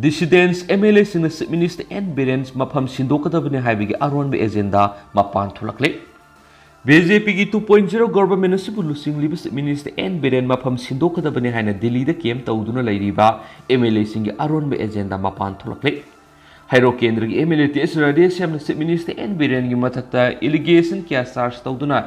ꯗꯤꯁꯤꯗꯦꯟꯁ ꯑꯦꯝ ꯑꯦꯜ ꯑꯦꯁꯤꯡꯅ ꯆꯤꯐ ꯃꯤꯅꯤꯁꯇꯔ ꯑꯦꯟ ꯕꯤꯔꯦꯟ ꯃꯐꯝ ꯁꯤꯟꯗꯣꯛꯀꯗꯕꯅꯤ ꯍꯥꯏꯕꯒꯤ ꯑꯔꯣꯟꯕ ꯑꯦꯖꯦꯟꯗꯥ ꯃꯄꯥꯟ ꯊꯣꯛꯂꯛꯂꯦ꯫ ꯕꯤ ꯖꯦ ꯄꯤꯒꯤ ꯇꯨ ꯄꯣꯏꯟꯠ ꯖꯤꯔꯣ ꯒꯣꯚꯔꯟꯃꯦꯟꯠ ꯑꯁꯤꯕꯨ ꯂꯨꯆꯤꯡꯂꯤꯕ ꯆꯤꯐ ꯃꯤꯅꯤꯁꯇꯔ ꯑꯦꯟ ꯕꯤꯔꯦꯟ ꯃꯐꯝ ꯁꯤꯟꯗꯣꯛꯀꯗꯕꯅꯤ ꯍꯥꯏꯅ ꯗꯤꯜꯂꯤꯗ ꯀꯦꯝ ꯇꯧꯗꯨꯅ ꯂꯩꯔꯤꯕ ꯑꯦꯝ ꯑꯦꯜ ꯑꯦꯁꯤꯡꯒꯤ ꯑꯔꯣꯟꯕ ꯑꯦꯖꯦꯟꯗꯥ ꯃꯄꯥꯟ ꯊꯣꯛꯂꯛꯂꯦ꯫ ꯍꯩꯔꯣꯛ ꯀꯦꯟꯗ꯭ꯔꯒꯤ M L A T S ꯔꯥꯙꯦꯁ꯭ꯌꯥꯝꯅ ꯆꯤꯐ ꯃꯤꯅꯤꯁꯇꯔ ꯑꯦꯟ ꯕꯤꯔꯦꯟꯒꯤ ꯃꯊꯛꯇ ꯑꯦꯂꯤꯒꯦꯁꯟ ꯀꯌꯥ ꯆꯥꯔꯖ ꯇꯧꯗꯨꯅ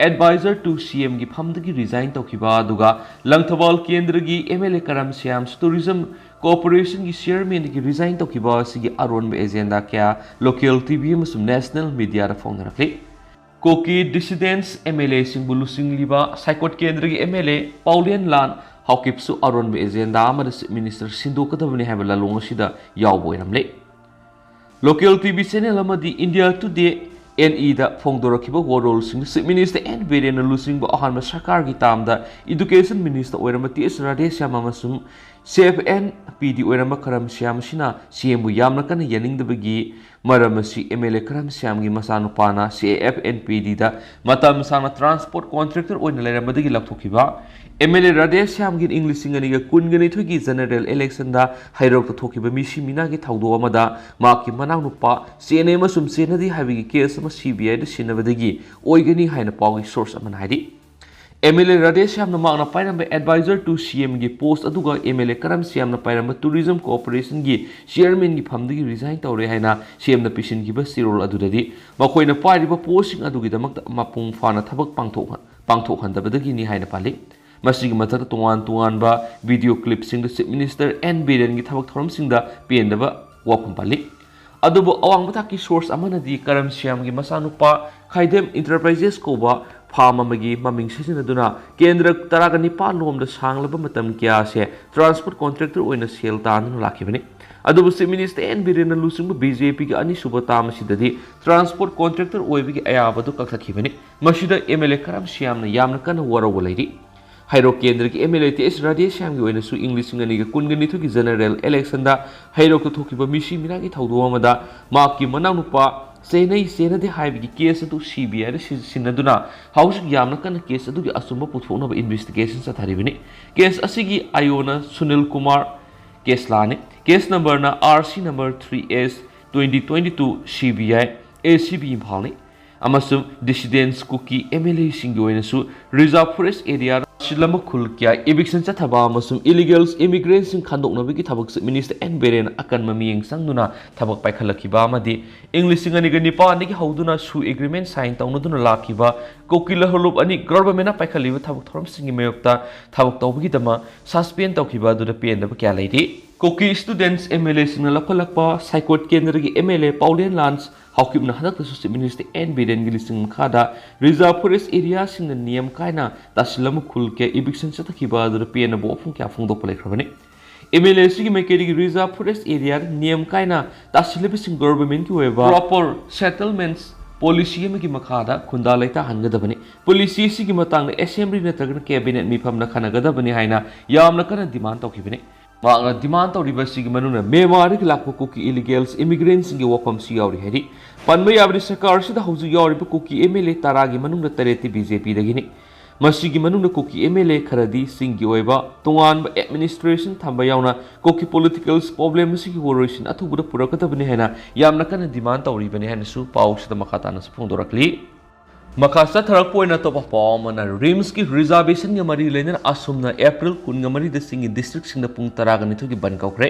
advisor to C M ꯒꯤ ꯐꯝꯗꯒꯤ ꯔꯤꯖꯥꯏꯟ ꯇꯧꯈꯤꯕ, ꯑꯗꯨꯒ ꯂꯪꯊꯕꯥꯜ ꯀꯦꯟꯗ꯭ꯔꯒꯤ ꯑꯦꯝ ꯑꯦꯜ ꯑꯦ ꯀꯔꯝ ꯁ꯭ꯌꯥꯝꯁꯨ ꯇꯨꯔꯤꯖꯝ ꯀꯣꯔꯄꯣꯔꯦꯁꯟꯒꯤ ꯆꯤꯌꯔꯃꯦꯟꯗꯒꯤ ꯔꯤꯖꯥꯏꯟ ꯇꯧꯈꯤꯕ ꯑꯁꯤꯒꯤ ꯑꯔꯣꯟꯕ ꯑꯦꯖꯦꯟꯗꯥ ꯀꯌꯥ ꯂꯣꯀꯦꯜ ꯇꯤ ꯚꯤ ꯑꯃꯁꯨꯡ ꯅꯦꯁꯅꯦꯜ ꯃꯤꯗꯤꯌꯥꯗ ꯐꯣꯡꯅꯔꯛꯂꯤ꯫ ꯀꯨꯀꯤ ꯗꯤꯁꯤꯗꯦꯟꯁ ꯑꯦꯝ ꯑꯦꯜ ꯑꯦꯁꯤꯡꯕꯨ ꯂꯨꯆꯤꯡꯂꯤꯕ ꯁꯥꯏꯀꯣꯠ ꯀꯦꯟꯗ꯭ꯔꯒꯤ ꯑꯦꯝ ꯑꯦꯜ ꯑꯦ ꯄꯥꯎꯂꯦꯟ ꯂꯥꯟ ꯍꯥꯎꯀꯤꯞꯁꯨ ꯑꯔꯣꯟꯕ ꯑꯦꯖꯦꯟꯗꯥ ꯑꯃꯗ ꯆꯤꯐ ꯃꯤꯅꯤꯁꯇꯔ ꯁꯤꯟꯗꯣꯛꯀꯗꯕꯅꯤ ꯍꯥꯏꯕ ꯂꯥꯂꯣꯡ ꯑꯁꯤꯗ ꯌꯥꯎꯕ ꯑꯣꯏꯔꯝꯂꯦ꯫ ꯂꯣꯀꯦꯜ ꯇꯤ ꯚꯤ ꯆꯦꯅꯦꯜ ꯑꯃꯗꯤ ꯏꯟꯗꯤꯌꯥ ꯇꯨꯗꯦ ꯑꯦꯟ ꯏꯗ ꯐꯣꯡꯗꯣꯔꯛꯈꯤꯕ ꯋꯥꯔꯣꯜꯁꯤꯡꯗ ꯆꯤꯐ ꯃꯤꯅꯤꯁꯇꯔ ꯑꯦꯟ ꯕꯤꯔꯦꯟꯅ ꯂꯨꯆꯤꯡꯕ ꯑꯍꯥꯟꯕ ꯁꯔꯀꯥꯔꯒꯤ ꯇꯥꯝꯗ Education Minister ꯑꯣꯏꯔꯝꯕ ꯇꯤ ꯑꯦꯁ ꯔꯥꯙꯦꯁ꯭ꯌꯥꯝ ꯑꯃꯁꯨꯡ ꯁꯤ ꯑꯦꯐ ꯑꯦꯟ ꯄꯤ ꯗꯤ ꯑꯣꯏꯔꯝꯕ ꯀꯔꯝ ꯁ꯭ꯌꯥꯝ ꯑꯁꯤꯅ ꯁꯤ ꯑꯦꯝꯕꯨ ꯌꯥꯝꯅ ꯀꯟꯅ ꯌꯥꯅꯤꯡꯗꯕꯒꯤ ꯃꯔꯝ ꯑꯁꯤ ꯑꯦꯝ ꯑꯦꯜ ꯑꯦ ꯀꯔꯝ ꯁ꯭ꯌꯥꯝꯒꯤ ꯃꯆꯥꯅꯨꯄꯥꯅ ꯁꯤ ꯑꯦ ꯑꯦꯐ ꯑꯦꯟ ꯄꯤ ꯗꯤꯗ ꯃꯇꯝ ꯁꯥꯡꯅ ꯇ꯭ꯔꯥꯟꯁꯄꯣꯔꯠ ꯀꯣꯟꯇ꯭ꯔꯦꯛꯇꯔ ꯑꯣꯏꯅ ꯂꯩꯔꯝꯕꯗꯒꯤ ꯂꯧꯊꯣꯛꯈꯤꯕ꯫ ꯑꯦꯝ ꯑꯦꯜ ꯑꯦ ꯔꯥꯙꯦ ꯁ꯭ꯌꯥꯝꯒꯤ ꯏꯪ ꯂꯤꯁꯤꯡ ꯑꯅꯤꯒ ꯀꯨꯟꯒ ꯅꯤꯊꯣꯏꯒꯤ ꯖꯦꯅꯔꯦꯜ ꯏꯂꯦꯛꯁꯟꯗ ꯍꯩꯔꯣꯛꯇ ꯊꯣꯛꯈꯤꯕ ꯃꯤꯁꯤ ꯃꯤꯅꯥꯒꯤ ꯊꯧꯗꯣꯛ ꯑꯃꯗ ꯃꯍꯥꯛꯀꯤ ꯃꯅꯥꯎꯅꯨꯄꯥ ꯆꯦꯟꯅꯩ ꯑꯃꯁꯨꯡ ꯆꯦꯟꯅꯗꯦ ꯍꯥꯏꯕꯒꯤ ꯀꯦꯁ ꯑꯃ ꯁꯤ ꯕꯤ ꯑꯥꯏꯗ ꯁꯤꯟꯅꯕꯗꯒꯤ ꯑꯣꯏꯒꯅꯤ ꯍꯥꯏꯅ ꯄꯥꯎꯒꯤ ꯁꯣꯔꯁ ꯑꯃꯅ ꯍꯥꯏꯔꯤ꯫ ꯑꯦꯝ ꯑꯦꯜ ꯑꯦ ꯔꯥꯙꯦ ꯁ꯭ꯌꯥꯝꯅ ꯃꯍꯥꯛꯅ ꯄꯥꯏꯔꯝꯕ advisor to C M ꯒꯤ ꯄꯣꯁ ꯑꯗꯨꯒ ꯑꯦꯝ ꯑꯦꯜ ꯑꯦ ꯀꯔꯝ ꯁ꯭ꯌꯥꯝꯅ ꯄꯥꯏꯔꯝꯕ ꯇꯨꯔꯤꯖꯝ ꯀꯣꯑꯣꯄꯔꯦꯁꯟꯒꯤ ꯆꯤꯌꯔꯃꯦꯟꯒꯤ ꯐꯝꯗꯒꯤ ꯔꯤꯖꯥꯏꯟ ꯇꯧꯔꯦ ꯍꯥꯏꯅ ꯁꯤ ꯑꯦꯝꯅ ꯄꯤꯁꯤꯟꯈꯤꯕ ꯆꯦꯔꯣꯜ ꯑꯗꯨꯗꯗꯤ ꯃꯈꯣꯏꯅ ꯄꯥꯏꯔꯤꯕ ꯄꯣꯁꯁꯤꯡ ꯑꯗꯨꯒꯤꯗꯃꯛꯇ ꯃꯄꯨꯡ ꯐꯥꯅ ꯊꯕꯛ ꯄꯥꯡꯊꯣꯛꯍ-, ꯄꯥꯡꯊꯣꯛꯍꯟꯗꯕꯗꯒꯤꯅꯤ ꯍꯥꯏꯅ ꯄꯜꯂꯤ꯫ ꯃꯁꯤꯒꯤ ꯃꯊꯛꯇ ꯇꯣꯉꯥꯟ ꯇꯣꯉꯥꯟꯕ ꯚꯤꯗꯤꯑꯣ ꯀ꯭ꯂꯤꯞꯁꯤꯡꯗ ꯆꯤꯐ ꯃꯤꯅꯤꯁꯇꯔ ꯑꯦꯟ ꯕꯤꯔꯦꯟꯒꯤ ꯊꯕꯛ ꯊꯧꯔꯝꯁꯤꯡꯗ ꯄꯦꯟꯗꯕ ꯋꯥꯐꯝ ꯄꯜꯂꯤ꯫ ꯑꯗꯨꯕꯨ ꯑꯋꯥꯡꯕ ꯊꯥꯛꯀꯤ ꯁꯣꯔꯁ ꯑꯃꯅꯗꯤ ꯀꯔꯝ ꯁ꯭ꯌꯥꯝꯒꯤ ꯃꯆꯥꯅꯨꯄꯥ ꯈꯥꯏꯗꯦꯝ ꯏꯟꯇꯔꯄ꯭ꯔꯥꯏꯖꯦꯁ ꯀꯧꯕ ꯐꯥꯝ ꯑꯃꯒꯤ ꯃꯃꯤꯡ ꯁꯤꯖꯤꯟꯅꯗꯨꯅ ꯀꯦꯟꯗ꯭ꯔ ꯇꯔꯥꯒ ꯅꯤꯄꯥꯟ ꯂꯣꯝꯗ ꯁꯥꯡꯂꯕ ꯃꯇꯝ ꯀꯌꯥꯁꯦ ꯇ꯭ꯔꯥꯟꯁꯄꯣꯔꯠ ꯀꯣꯟꯇ꯭ꯔꯦꯛꯇꯔ ꯑꯣꯏꯅ ꯁꯦꯜ ꯇꯥꯟꯗꯨꯅ ꯂꯥꯛꯈꯤꯕꯅꯤ꯫ ꯑꯗꯨꯕꯨ ꯆꯤꯐ ꯃꯤꯅꯤꯁꯇꯔ ꯑꯦꯟ ꯕꯤꯔꯦꯟꯅ ꯂꯨꯆꯤꯡꯕ ꯕꯤ ꯖꯦ ꯄꯤꯒꯤ ꯑꯅꯤꯁꯨꯕ ꯇꯥꯝ ꯑꯁꯤꯗꯗꯤ ꯇ꯭ꯔꯥꯟꯁꯄꯣꯔꯠ ꯀꯣꯟꯇ꯭ꯔꯦꯛꯇꯔ ꯑꯣꯏꯕꯒꯤ ꯑꯌꯥꯕꯗꯨ ꯀꯛꯊꯠꯈꯤꯕꯅꯤ꯫ ꯃꯁꯤꯗ ꯑꯦꯝ ꯑꯦꯜ ꯑꯦ ꯀꯔꯝ ꯁ꯭ꯌꯥꯝꯅ ꯌꯥꯝꯅ ꯀꯟꯅ ꯋꯥꯔꯧꯕ ꯂꯩꯔꯤ꯫ ꯍꯩꯔꯣꯛ ꯀꯦꯟꯗ꯭ꯔꯒꯤ ꯑꯦꯝ ꯑꯦꯜ ꯑꯦ ꯇꯤ ꯑꯦꯁ ꯔꯥꯙꯦ ꯁ꯭ꯌꯥꯝꯒꯤ ꯑꯣꯏꯅꯁꯨ ꯏꯪ ꯂꯤꯁꯤꯡ ꯑꯅꯤꯒ ꯀꯨꯟꯒ ꯅꯤꯊꯣꯏꯒꯤ ꯖꯦꯅꯔꯦꯜ ꯏꯂꯦꯛꯁꯟꯗ ꯍꯩꯔꯣꯛꯇ ꯊꯣꯛꯈꯤꯕ ꯃꯤꯁꯤ ꯃꯤꯅꯥꯒꯤ ꯊꯧꯗꯣꯛ ꯑꯃꯗ ꯃꯍꯥꯛꯀꯤ ꯃꯅꯥꯎꯅꯨꯄꯥ ꯆꯦꯟꯅꯩ ꯆꯦꯟꯅꯗꯦ ꯍꯥꯏꯕꯒꯤ ꯀꯦꯁ ꯑꯗꯨ ꯁꯤ ꯕꯤ ꯑꯥꯏꯗ ꯁꯤ-, ꯁꯤꯟꯅꯗꯨꯅ ꯍꯧꯖꯤꯛ ꯌꯥꯝꯅ ꯀꯟꯅ ꯀꯦꯁ ꯑꯗꯨꯒꯤ ꯑꯆꯨꯝꯕ ꯄꯨꯊꯣꯛꯅꯕ ꯏꯟꯚꯦꯁꯇꯤꯒꯦꯁꯟ ꯆꯠꯊꯔꯤꯕꯅꯤ꯫ ꯀꯦꯁ ꯑꯁꯤꯒꯤ ꯑꯥꯏ ꯑꯣꯅ ꯁꯨꯅꯤꯜ ꯀꯨꯃꯥꯔ ꯀꯦꯁꯂꯥꯅꯤ꯫ ꯀꯦꯁ ꯅꯝꯕꯔꯅ R C number three S twenty twenty two C B I A C B ꯏꯝꯐꯥꯜꯅꯤ꯫ ꯑꯃꯁꯨꯡ ꯗꯤꯁꯤꯗꯦꯟꯁ ꯀꯨꯀꯤ ꯑꯦꯝ ꯑꯦꯜ ꯑꯦꯁꯤꯡꯒꯤ ꯑꯣꯏꯅꯁꯨ ꯔꯤꯖꯥꯔꯚ ꯐꯣꯔꯦꯁ ꯑꯦꯔꯤꯌꯥ ꯁꯤꯜꯂꯝꯕ ꯈꯨꯜ ꯀꯌꯥ ꯏꯚꯤꯛꯁꯟ ꯆꯠꯊꯕ ꯑꯃꯁꯨꯡ ꯏꯂꯤꯒꯦꯜ ꯏꯃꯤꯒ꯭ꯔꯦꯟꯁꯤꯡ ꯈꯟꯗꯣꯛꯅꯕꯒꯤ ꯊꯕꯛ ꯆꯤꯐ ꯃꯤꯅꯤꯁꯇꯔ ꯑꯦꯟ ꯕꯤꯔꯦꯟ ꯑꯀꯟꯕ ꯃꯤꯠꯌꯦꯡ ꯆꯪꯗꯨꯅ ꯊꯕꯛ ꯄꯥꯏꯈꯠꯂꯛꯈꯤꯕ ꯑꯃꯗꯤ ꯏꯪ ꯂꯤꯁꯤꯡ ꯑꯅꯤꯒ ꯅꯤꯄꯥꯟꯗꯒꯤ ꯍꯧꯗꯨꯅ ꯁꯨ ꯑꯦꯒ꯭ꯔꯤꯃꯦꯟ ꯁꯥꯏꯟ ꯇꯧꯅꯗꯨꯅ ꯂꯥꯛꯈꯤꯕ ꯀꯨꯀꯤ ꯂꯍꯨꯂꯨꯞ ꯑꯅꯤ ꯒꯚꯔꯟꯃꯦꯟꯅ ꯄꯥꯏꯈꯠꯂꯤꯕ ꯊꯕꯛ ꯊꯧꯔꯝꯁꯤꯡꯒꯤ ꯃꯥꯌꯣꯛꯇ ꯊꯕꯛ ꯇꯧꯕꯒꯤꯗꯃꯛ ꯁꯁꯄꯦꯟ ꯇꯧꯈꯤꯕ ꯑꯗꯨꯗ ꯄꯦꯟꯗꯕ ꯀꯌꯥ ꯂꯩꯔꯤ꯫ ꯀꯨꯀꯤ ꯁ꯭ꯇꯨꯗꯦꯟꯠꯁ ꯑꯦꯝ ꯑꯦꯜ ꯑꯦꯁꯤꯡꯅ ꯂꯧꯈꯠꯂꯛꯄ ꯁꯥꯏꯀꯣꯠ ꯀꯦꯟꯗ꯭ꯔꯒꯤ ꯑꯦꯝ ꯑꯦꯜ ꯑꯦ ꯄꯥꯎꯂꯦꯟ ꯂꯥꯟꯁ ꯍꯥꯎꯀꯤꯞꯅ ꯍꯟꯗꯛꯇꯁꯨ ꯆꯤꯐ ꯃꯤꯅꯤꯁꯇꯔ ꯑꯦꯟ ꯕꯤꯔꯦꯟꯒꯤ ꯂꯨꯆꯤꯡ ꯃꯈꯥꯗ ꯔꯤꯖꯥꯔꯚ ꯐꯣꯔꯦꯁ ꯑꯦꯔꯤꯌꯥꯁꯤꯡꯗ ꯅꯤꯌꯝ ꯀꯥꯏꯅ ꯇꯥꯁꯤꯜꯂꯝꯕ ꯈꯨꯜ ꯀꯌꯥ ꯏꯚꯤꯛꯁꯟ ꯆꯠꯊꯈꯤꯕ ꯑꯗꯨꯗ ꯄꯦꯟꯗꯕ ꯋꯥꯐꯝ ꯀꯌꯥ ꯐꯣꯡꯗꯣꯛꯄ ꯂꯩꯈ꯭ꯔꯕꯅꯤ꯫ ꯑꯦꯝ ꯑꯦꯜ ꯑꯦ ꯑꯁꯤꯒꯤ ꯃꯥꯏꯀꯩꯗꯒꯤ ꯔꯤꯖꯥꯔꯚ ꯐꯣꯔꯦꯁ ꯑꯦꯔꯤꯌꯥꯗ ꯅꯤꯌꯝ ꯀꯥꯏꯅ ꯇꯥꯁꯤꯜꯂꯤꯕꯁꯤꯡ ꯒꯚꯔꯟꯃꯦꯟꯠꯀꯤ ꯑꯣꯏꯕ ꯄ꯭ꯔꯣꯄꯔ ꯁꯦꯇꯜꯃꯦꯟꯠꯁ ꯄꯣꯂꯤꯁꯤ ꯑꯃꯒꯤ ꯃꯈꯥꯗ ꯈꯨꯟꯗꯥ ꯂꯩꯇꯥꯍꯟꯒꯗꯕꯅꯤ꯫ ꯄꯣꯂꯤꯁꯤ ꯑꯁꯤꯒꯤ ꯃꯇꯥꯡꯗ ꯑꯦꯁꯦꯝꯕ꯭ꯂꯤ ꯅꯠꯇ꯭ꯔꯒꯅ ꯀꯦꯕꯤꯅꯦꯠ ꯃꯤꯐꯝꯗ ꯈꯟꯅꯒꯗꯕꯅꯤ ꯍꯥꯏꯅ ꯌꯥꯝꯅ ꯀꯟꯅ ꯗꯤꯃꯥꯟ ꯇꯧꯈꯤꯕꯅꯤ꯫ ꯃꯍꯥꯛꯅ ꯗꯤꯃꯥꯟ ꯇꯧꯔꯤꯕ ꯑꯁꯤꯒꯤ ꯃꯅꯨꯡꯗ ꯃ꯭ꯌꯥꯟꯃꯥꯔꯗꯒꯤ ꯂꯥꯛꯄ ꯀꯨꯀꯤ ꯏꯂꯤꯒꯦꯜꯁ ꯏꯃꯤꯒ꯭ꯔꯦꯟꯁꯤꯡꯒꯤ ꯋꯥꯐꯝꯁꯨ ꯌꯥꯎꯔꯤ ꯍꯥꯏꯔꯤ꯫ ꯄꯟꯕ ꯌꯥꯕꯗꯤ, ꯁꯔꯀꯥꯔ ꯑꯁꯤꯗ ꯍꯧꯖꯤꯛ ꯌꯥꯎꯔꯤꯕ ꯀꯨꯀꯤ ꯑꯦꯝ ꯑꯦꯜ ꯑꯦ ꯇꯔꯥꯒꯤ ꯃꯅꯨꯡꯗ ꯇꯔꯦꯠꯇꯤ ꯕꯤ ꯖꯦ ꯄꯤꯗꯒꯤꯅꯤ꯫ ꯃꯁꯤꯒꯤ ꯃꯅꯨꯡꯗ ꯀꯨꯀꯤ ꯑꯦꯝ ꯑꯦꯜ ꯑꯦ ꯈꯔꯗꯤ ꯆꯤꯡꯒꯤ ꯑꯣꯏꯕ ꯇꯣꯉꯥꯟꯕ ꯑꯦꯗꯃꯤꯅꯤꯁꯇ꯭ꯔꯦꯁꯟ ꯊꯝꯕ ꯌꯥꯎꯅ ꯀꯨꯀꯤ ꯄꯣꯂꯤꯇꯤꯀꯦꯜ ꯄ꯭ꯔꯣꯕ꯭ꯂꯦꯝ ꯑꯁꯤꯒꯤ ꯋꯥꯔꯣꯏꯁꯤꯟ ꯑꯊꯨꯕꯗ ꯄꯨꯔꯛꯀꯗꯕꯅꯤ ꯍꯥꯏꯅ ꯌꯥꯝꯅ ꯀꯟꯅ ꯗꯤꯃꯥꯟ ꯇꯧꯔꯤꯕꯅꯤ ꯍꯥꯏꯅꯁꯨ ꯄꯥꯎꯁꯤꯗ ꯃꯈꯥ ꯇꯥꯅꯁꯨ ꯐꯣꯡꯗꯣꯔꯛꯂꯤ꯫ ꯃꯈꯥ ꯆꯠꯊꯔꯛꯄ ꯑꯣꯏꯅ ꯑꯇꯣꯞꯄ ꯄꯥꯎ ꯑꯃꯅ, ꯔꯤꯝꯁꯀꯤ ꯔꯤꯖꯥꯔꯕꯦꯁꯟꯒ ꯃꯔꯤ ꯂꯩꯅꯅ ꯑꯁꯨꯝꯅ ꯑꯦꯄ꯭ꯔꯤꯜ ꯀꯨꯟꯒ ꯃꯔꯤꯗ ꯆꯤꯡꯒꯤ ꯗꯤꯁꯇ꯭ꯔꯤꯛꯁꯤꯡꯗ ꯄꯨꯡ ꯇꯔꯥꯒ ꯅꯤꯊꯣꯏꯒꯤ ꯕꯟ ꯀꯧꯈ꯭ꯔꯦ꯫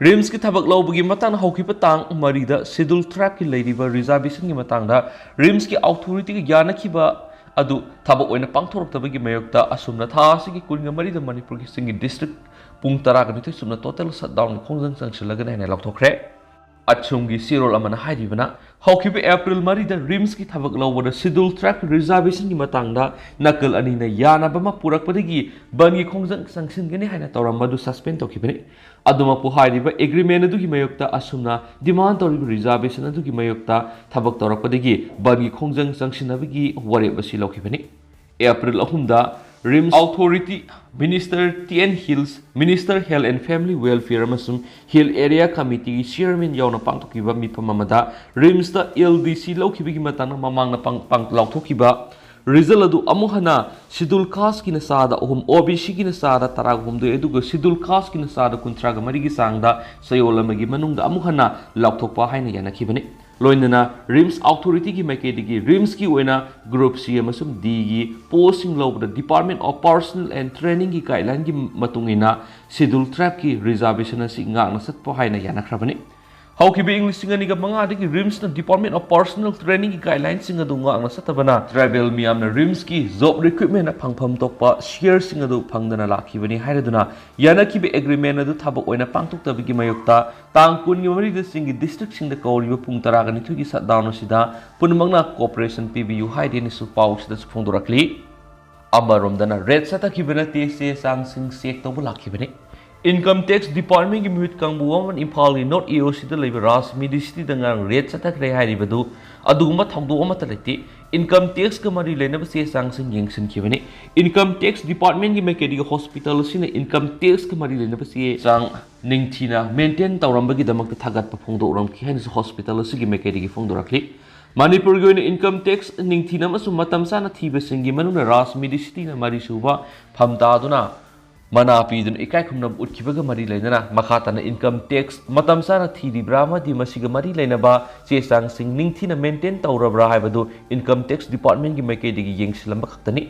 ꯔꯤꯝꯁꯀꯤ ꯊꯕꯛ ꯂꯧꯕꯒꯤ ꯃꯇꯥꯡꯗ ꯍꯧꯈꯤꯕ ꯇꯥꯡ ꯃꯔꯤꯗ ꯁꯦꯗꯨꯜ ꯇ꯭ꯔꯥꯏꯕꯀꯤ ꯂꯩꯔꯤꯕ ꯔꯤꯖꯥꯔꯕꯦꯁꯟꯒꯤ ꯃꯇꯥꯡꯗ ꯔꯤꯝꯁꯀꯤ ꯑꯣꯊꯣꯔꯤꯇꯤꯒ ꯌꯥꯅꯈꯤꯕ ꯑꯗꯨ ꯊꯕꯛ ꯑꯣꯏꯅ ꯄꯥꯡꯊꯣꯔꯛꯇꯕꯒꯤ ꯃꯥꯌꯣꯛꯇ ꯑꯁꯨꯝꯅ ꯊꯥ ꯑꯁꯤꯒꯤ ꯀꯨꯟꯒ ꯃꯔꯤꯗ ꯃꯅꯤꯄꯨꯔꯒꯤ ꯆꯤꯡꯒꯤ ꯗꯤꯁꯇ꯭ꯔꯤꯛ ꯄꯨꯡ ꯇꯔꯥꯒ ꯅꯤꯊꯣꯏ ꯆꯨꯞꯅ ꯇꯣꯇꯦꯜ ꯁꯠꯗꯥꯎꯟꯒꯤ ꯈꯣꯡꯖꯪ ꯆꯪꯁꯤꯜꯂꯒꯅꯤ ꯍꯥꯏꯅ ꯂꯥꯎꯊꯣꯛꯈ꯭ꯔꯦ꯫ ꯑꯁꯣꯝꯒꯤ ꯆꯦꯔꯣꯜ ꯑꯃꯅ ꯍꯥꯏꯔꯤꯕꯅ, ꯍꯧꯈꯤꯕ ꯑꯦꯄ꯭ꯔꯤꯜ ꯃꯔꯤꯗ ꯔꯤꯝꯁꯀꯤ ꯊꯕꯛ ꯂꯧꯕꯗ ꯁꯦꯗꯨꯜ ꯇ꯭ꯔꯥꯏꯕ ꯔꯤꯖꯥꯔꯕꯦꯁꯟꯒꯤ ꯃꯇꯥꯡꯗ ꯅꯥꯀꯜ ꯑꯅꯤꯅ ꯌꯥꯅꯕ ꯑꯃ ꯄꯨꯔꯛꯄꯗꯒꯤ ꯕꯟꯒꯤ ꯈꯣꯡꯖꯪ ꯆꯪꯁꯤꯟꯒꯅꯤ ꯍꯥꯏꯅ ꯇꯧꯔꯝꯕ ꯑꯗꯨ ꯁꯁꯄꯦꯟ ꯇꯧꯈꯤꯕꯅꯤ꯫ ꯑꯗꯨꯃꯛꯄꯨ, ꯍꯥꯏꯔꯤꯕ ꯑꯦꯒ꯭ꯔꯤꯃꯦꯟ ꯑꯗꯨꯒꯤ ꯃꯥꯌꯣꯛꯇ ꯑꯁꯨꯝꯅ ꯗꯤꯃꯥꯟ ꯇꯧꯔꯤꯕ ꯔꯤꯖꯥꯔꯕꯦꯁꯟ ꯑꯗꯨꯒꯤ ꯃꯥꯌꯣꯛꯇ ꯊꯕꯛ ꯇꯧꯔꯛꯄꯗꯒꯤ ꯕꯟꯒꯤ ꯈꯣꯡꯖꯪ ꯆꯪꯁꯤꯟꯅꯕꯒꯤ ꯋꯥꯔꯦꯞ ꯑꯁꯤ ꯂꯧꯈꯤꯕꯅꯤ꯫ ꯑꯦꯄ꯭ꯔꯤꯜ ꯑꯍꯨꯝꯗ RIMS authority minister T and hills, minister health and family welfare ꯑꯃꯁꯨꯡ ꯍꯤꯜ ꯑꯦꯔꯤꯌꯥ ꯀꯃꯤꯇꯤꯒꯤ ꯆꯤꯌꯔꯃꯦꯟ ꯌꯥꯎꯅ ꯄꯥꯡꯊꯣꯛꯈꯤꯕ ꯃꯤꯐꯝ ꯑꯃꯗ ꯔꯤꯝꯁꯇ ꯑꯦꯜ ꯗꯤ ꯁꯤ ꯂꯧꯈꯤꯕꯒꯤ ꯃꯇꯥꯡꯗ ꯃꯃꯥꯡꯗ ꯄꯥꯡ-, ꯄꯥꯡ-, ꯂꯥꯎꯊꯣꯛꯈꯤꯕ ꯔꯤꯖꯜ ꯑꯗꯨ ꯑꯃꯨꯛ ꯍꯟꯅ ꯁꯦꯗꯨꯜ ꯀꯥꯁꯀꯤꯅ ꯆꯥꯗ ꯑꯍꯨꯝ, ꯑꯣ ꯕꯤ ꯁꯤꯒꯤꯅ ꯆꯥꯗ ꯇꯔꯥꯒ ꯍꯨꯝꯗꯣꯏ, ꯑꯗꯨꯒ ꯁꯦꯗꯨꯜ ꯀꯥꯁꯀꯤꯅ ꯆꯥꯗ ꯀꯨꯟꯊ꯭ꯔꯥꯒ ꯃꯔꯤꯒꯤ ꯆꯥꯡꯗ ꯆꯌꯣꯜ ꯑꯃꯒꯤ ꯃꯅꯨꯡꯗ ꯑꯃꯨꯛ ꯍꯟꯅ ꯂꯥꯎꯊꯣꯛꯄ ꯍꯥꯏꯅ ꯌꯥꯅꯈꯤꯕꯅꯤ꯫ ꯂꯣꯏꯅꯅ ꯔꯤꯝꯁ ꯑꯣꯊꯣꯔꯤꯇꯤꯒꯤ ꯃꯥꯏꯀꯩꯗꯒꯤ ꯔꯤꯝꯁꯀꯤ ꯑꯣꯏꯅ ꯒ꯭ꯔꯨꯞ ꯁꯤ ꯑꯃꯁꯨꯡ ꯗꯤꯒꯤ ꯄꯣꯁꯁꯤꯡ ꯂꯧꯕꯗ Department of Personnel and Trainingꯒꯤ ꯒꯥꯏꯗꯂꯥꯏꯟꯒꯤ ꯃꯇꯨꯡ ꯏꯟꯅ ꯁꯦꯗꯨꯜ ꯇ꯭ꯔꯥꯏꯕꯀꯤ ꯔꯤꯖꯥꯔꯕꯦꯁꯟ ꯑꯁꯤ ꯉꯥꯛꯅ ꯆꯠꯄ ꯍꯥꯏꯅ ꯌꯥꯅꯈ꯭ꯔꯕꯅꯤ꯫ ꯍꯧꯈꯤꯕ ꯏꯪ ꯂꯤꯁꯤꯡ ꯑꯅꯤꯒ ꯃꯉꯥꯗꯒꯤ ꯔꯤꯝꯁꯅ Department of Personnel Trainingꯒꯤ ꯒꯥꯏꯗꯂꯥꯏꯟꯁꯤꯡ ꯑꯗꯨ ꯉꯥꯛꯅ ꯆꯠꯇꯕꯅ ꯇ꯭ꯔꯥꯏꯕꯦꯜ ꯃꯤꯌꯥꯝꯅ ꯔꯤꯝꯁꯀꯤ ꯖꯣꯕ ꯔꯤꯀ꯭ꯔꯨꯏꯠꯃꯦꯟꯗ ꯐꯪꯐꯝ ꯊꯣꯛꯄ ꯁꯤꯌꯔꯁꯤꯡ ꯑꯗꯨ ꯐꯪꯗꯅ ꯂꯥꯛꯈꯤꯕꯅꯤ ꯍꯥꯏꯔꯗꯨꯅ ꯌꯥꯅꯈꯤꯕ ꯑꯦꯒ꯭ꯔꯤꯃꯦꯟ ꯑꯗꯨ ꯊꯕꯛ ꯑꯣꯏꯅ ꯄꯥꯡꯊꯣꯛꯇꯕꯒꯤ ꯃꯥꯌꯣꯛꯇ ꯇꯥꯡ ꯀꯨꯟꯒ ꯃꯔꯤꯗ ꯆꯤꯡꯒꯤ ꯗꯤꯁꯇ꯭ꯔꯤꯛꯁꯤꯡꯗ ꯀꯧꯔꯤꯕ ꯄꯨꯡ ꯇꯔꯥꯒ ꯅꯤꯊꯣꯏꯒꯤ ꯁꯠꯗꯥꯎꯟ ꯑꯁꯤꯗ ꯄꯨꯝꯅꯃꯛꯅ ꯀꯣꯑꯣꯄꯔꯦꯁꯟ ꯄꯤꯕꯤꯌꯨ ꯍꯥꯏꯗꯦꯅꯁꯨ ꯄꯥꯎꯁꯤꯗꯁꯨ ꯐꯣꯡꯗꯣꯔꯛꯂꯤ꯫ ꯑꯃꯔꯣꯝꯗꯅ ꯔꯦꯠ ꯆꯠꯊꯈꯤꯕ ꯅꯠꯇꯦ, ꯆꯦ ꯆꯥꯡꯁꯤꯡ ꯆꯦꯛ ꯇꯧꯕ ꯂꯥꯛꯈꯤꯕꯅꯤ꯫ Income Tax Departmentꯀꯤ ꯃꯤꯍꯨꯠ ꯀꯥꯡꯕꯨ ꯑꯃꯅ ꯏꯝꯐꯥꯜꯒꯤ North AOCꯗ ꯂꯩꯕ ꯔꯥꯖ ꯃꯦꯗꯤꯁꯤꯇꯤꯗ ꯉꯔꯥꯡ ꯔꯦꯗ ꯆꯠꯊꯈ꯭ꯔꯦ ꯍꯥꯏꯔꯤꯕꯗꯨ ꯑꯗꯨꯒꯨꯝꯕ ꯊꯧꯗꯣꯛ ꯑꯃꯠꯇ ꯂꯩꯇꯦ꯫ Income Taxꯀ ꯃꯔꯤ ꯂꯩꯅꯕ ꯆꯦ ꯆꯥꯡꯁꯤꯡ ꯌꯦꯡꯁꯤꯟꯈꯤꯕꯅꯤ꯫ Income Tax Departmentꯀꯤ ꯃꯥꯏꯀꯩꯗꯒꯤ ꯍꯣꯁꯄꯤꯇꯥꯜ ꯑꯁꯤꯅ income taxꯀ ꯃꯔꯤ ꯂꯩꯅꯕ ꯆꯦ ꯆꯥꯡ ꯅꯤꯡꯊꯤꯅ ꯃꯦꯟꯇꯦꯟ ꯇꯧꯔꯝꯕꯒꯤꯗꯃꯛꯇ ꯊꯥꯒꯠꯄ ꯐꯣꯡꯗꯣꯛꯂꯝꯈꯤ ꯍꯥꯏꯅꯁꯨ ꯍꯣꯁꯄꯤꯇꯥꯜ ꯑꯁꯤꯒꯤ ꯃꯥꯏꯀꯩꯗꯒꯤ ꯐꯣꯡꯗꯣꯔꯛꯂꯤ꯫ ꯃꯅꯤꯄꯨꯔꯒꯤ ꯑꯣꯏꯅ income tax ꯅꯤꯡꯊꯤꯅ ꯑꯃꯁꯨꯡ ꯃꯇꯝ ꯆꯥꯅ ꯊꯤꯕꯁꯤꯡꯒꯤ ꯃꯅꯨꯡꯗ ꯔꯥꯖ ꯃꯦꯗꯤꯁꯤꯇꯤꯅ ꯃꯔꯤꯁꯨꯕ ꯐꯝ ꯇꯥꯗꯨꯅ ꯃꯅꯥ ꯄꯤꯗꯨꯅ ꯏꯀꯥꯏ ꯈꯨꯝꯅꯕ ꯎꯠꯈꯤꯕꯒ ꯃꯔꯤ ꯂꯩꯅꯅ ꯃꯈꯥ ꯇꯥꯅ income tax ꯃꯇꯝ ꯆꯥꯅ ꯊꯤꯔꯤꯕ꯭ꯔꯥ ꯑꯃꯗꯤ ꯃꯁꯤꯒ ꯃꯔꯤ ꯂꯩꯅꯕ ꯆꯦ ꯆꯥꯡꯁꯤꯡ ꯅꯤꯡꯊꯤꯅ ꯃꯦꯟꯇꯦꯟ ꯇꯧꯔꯕ꯭ꯔꯥ ꯍꯥꯏꯕꯗꯨ Income Tax Departmentꯀꯤ ꯃꯥꯏꯀꯩꯗꯒꯤ ꯌꯦꯡꯁꯤꯜꯂꯝꯕ ꯈꯛꯇꯅꯤ꯫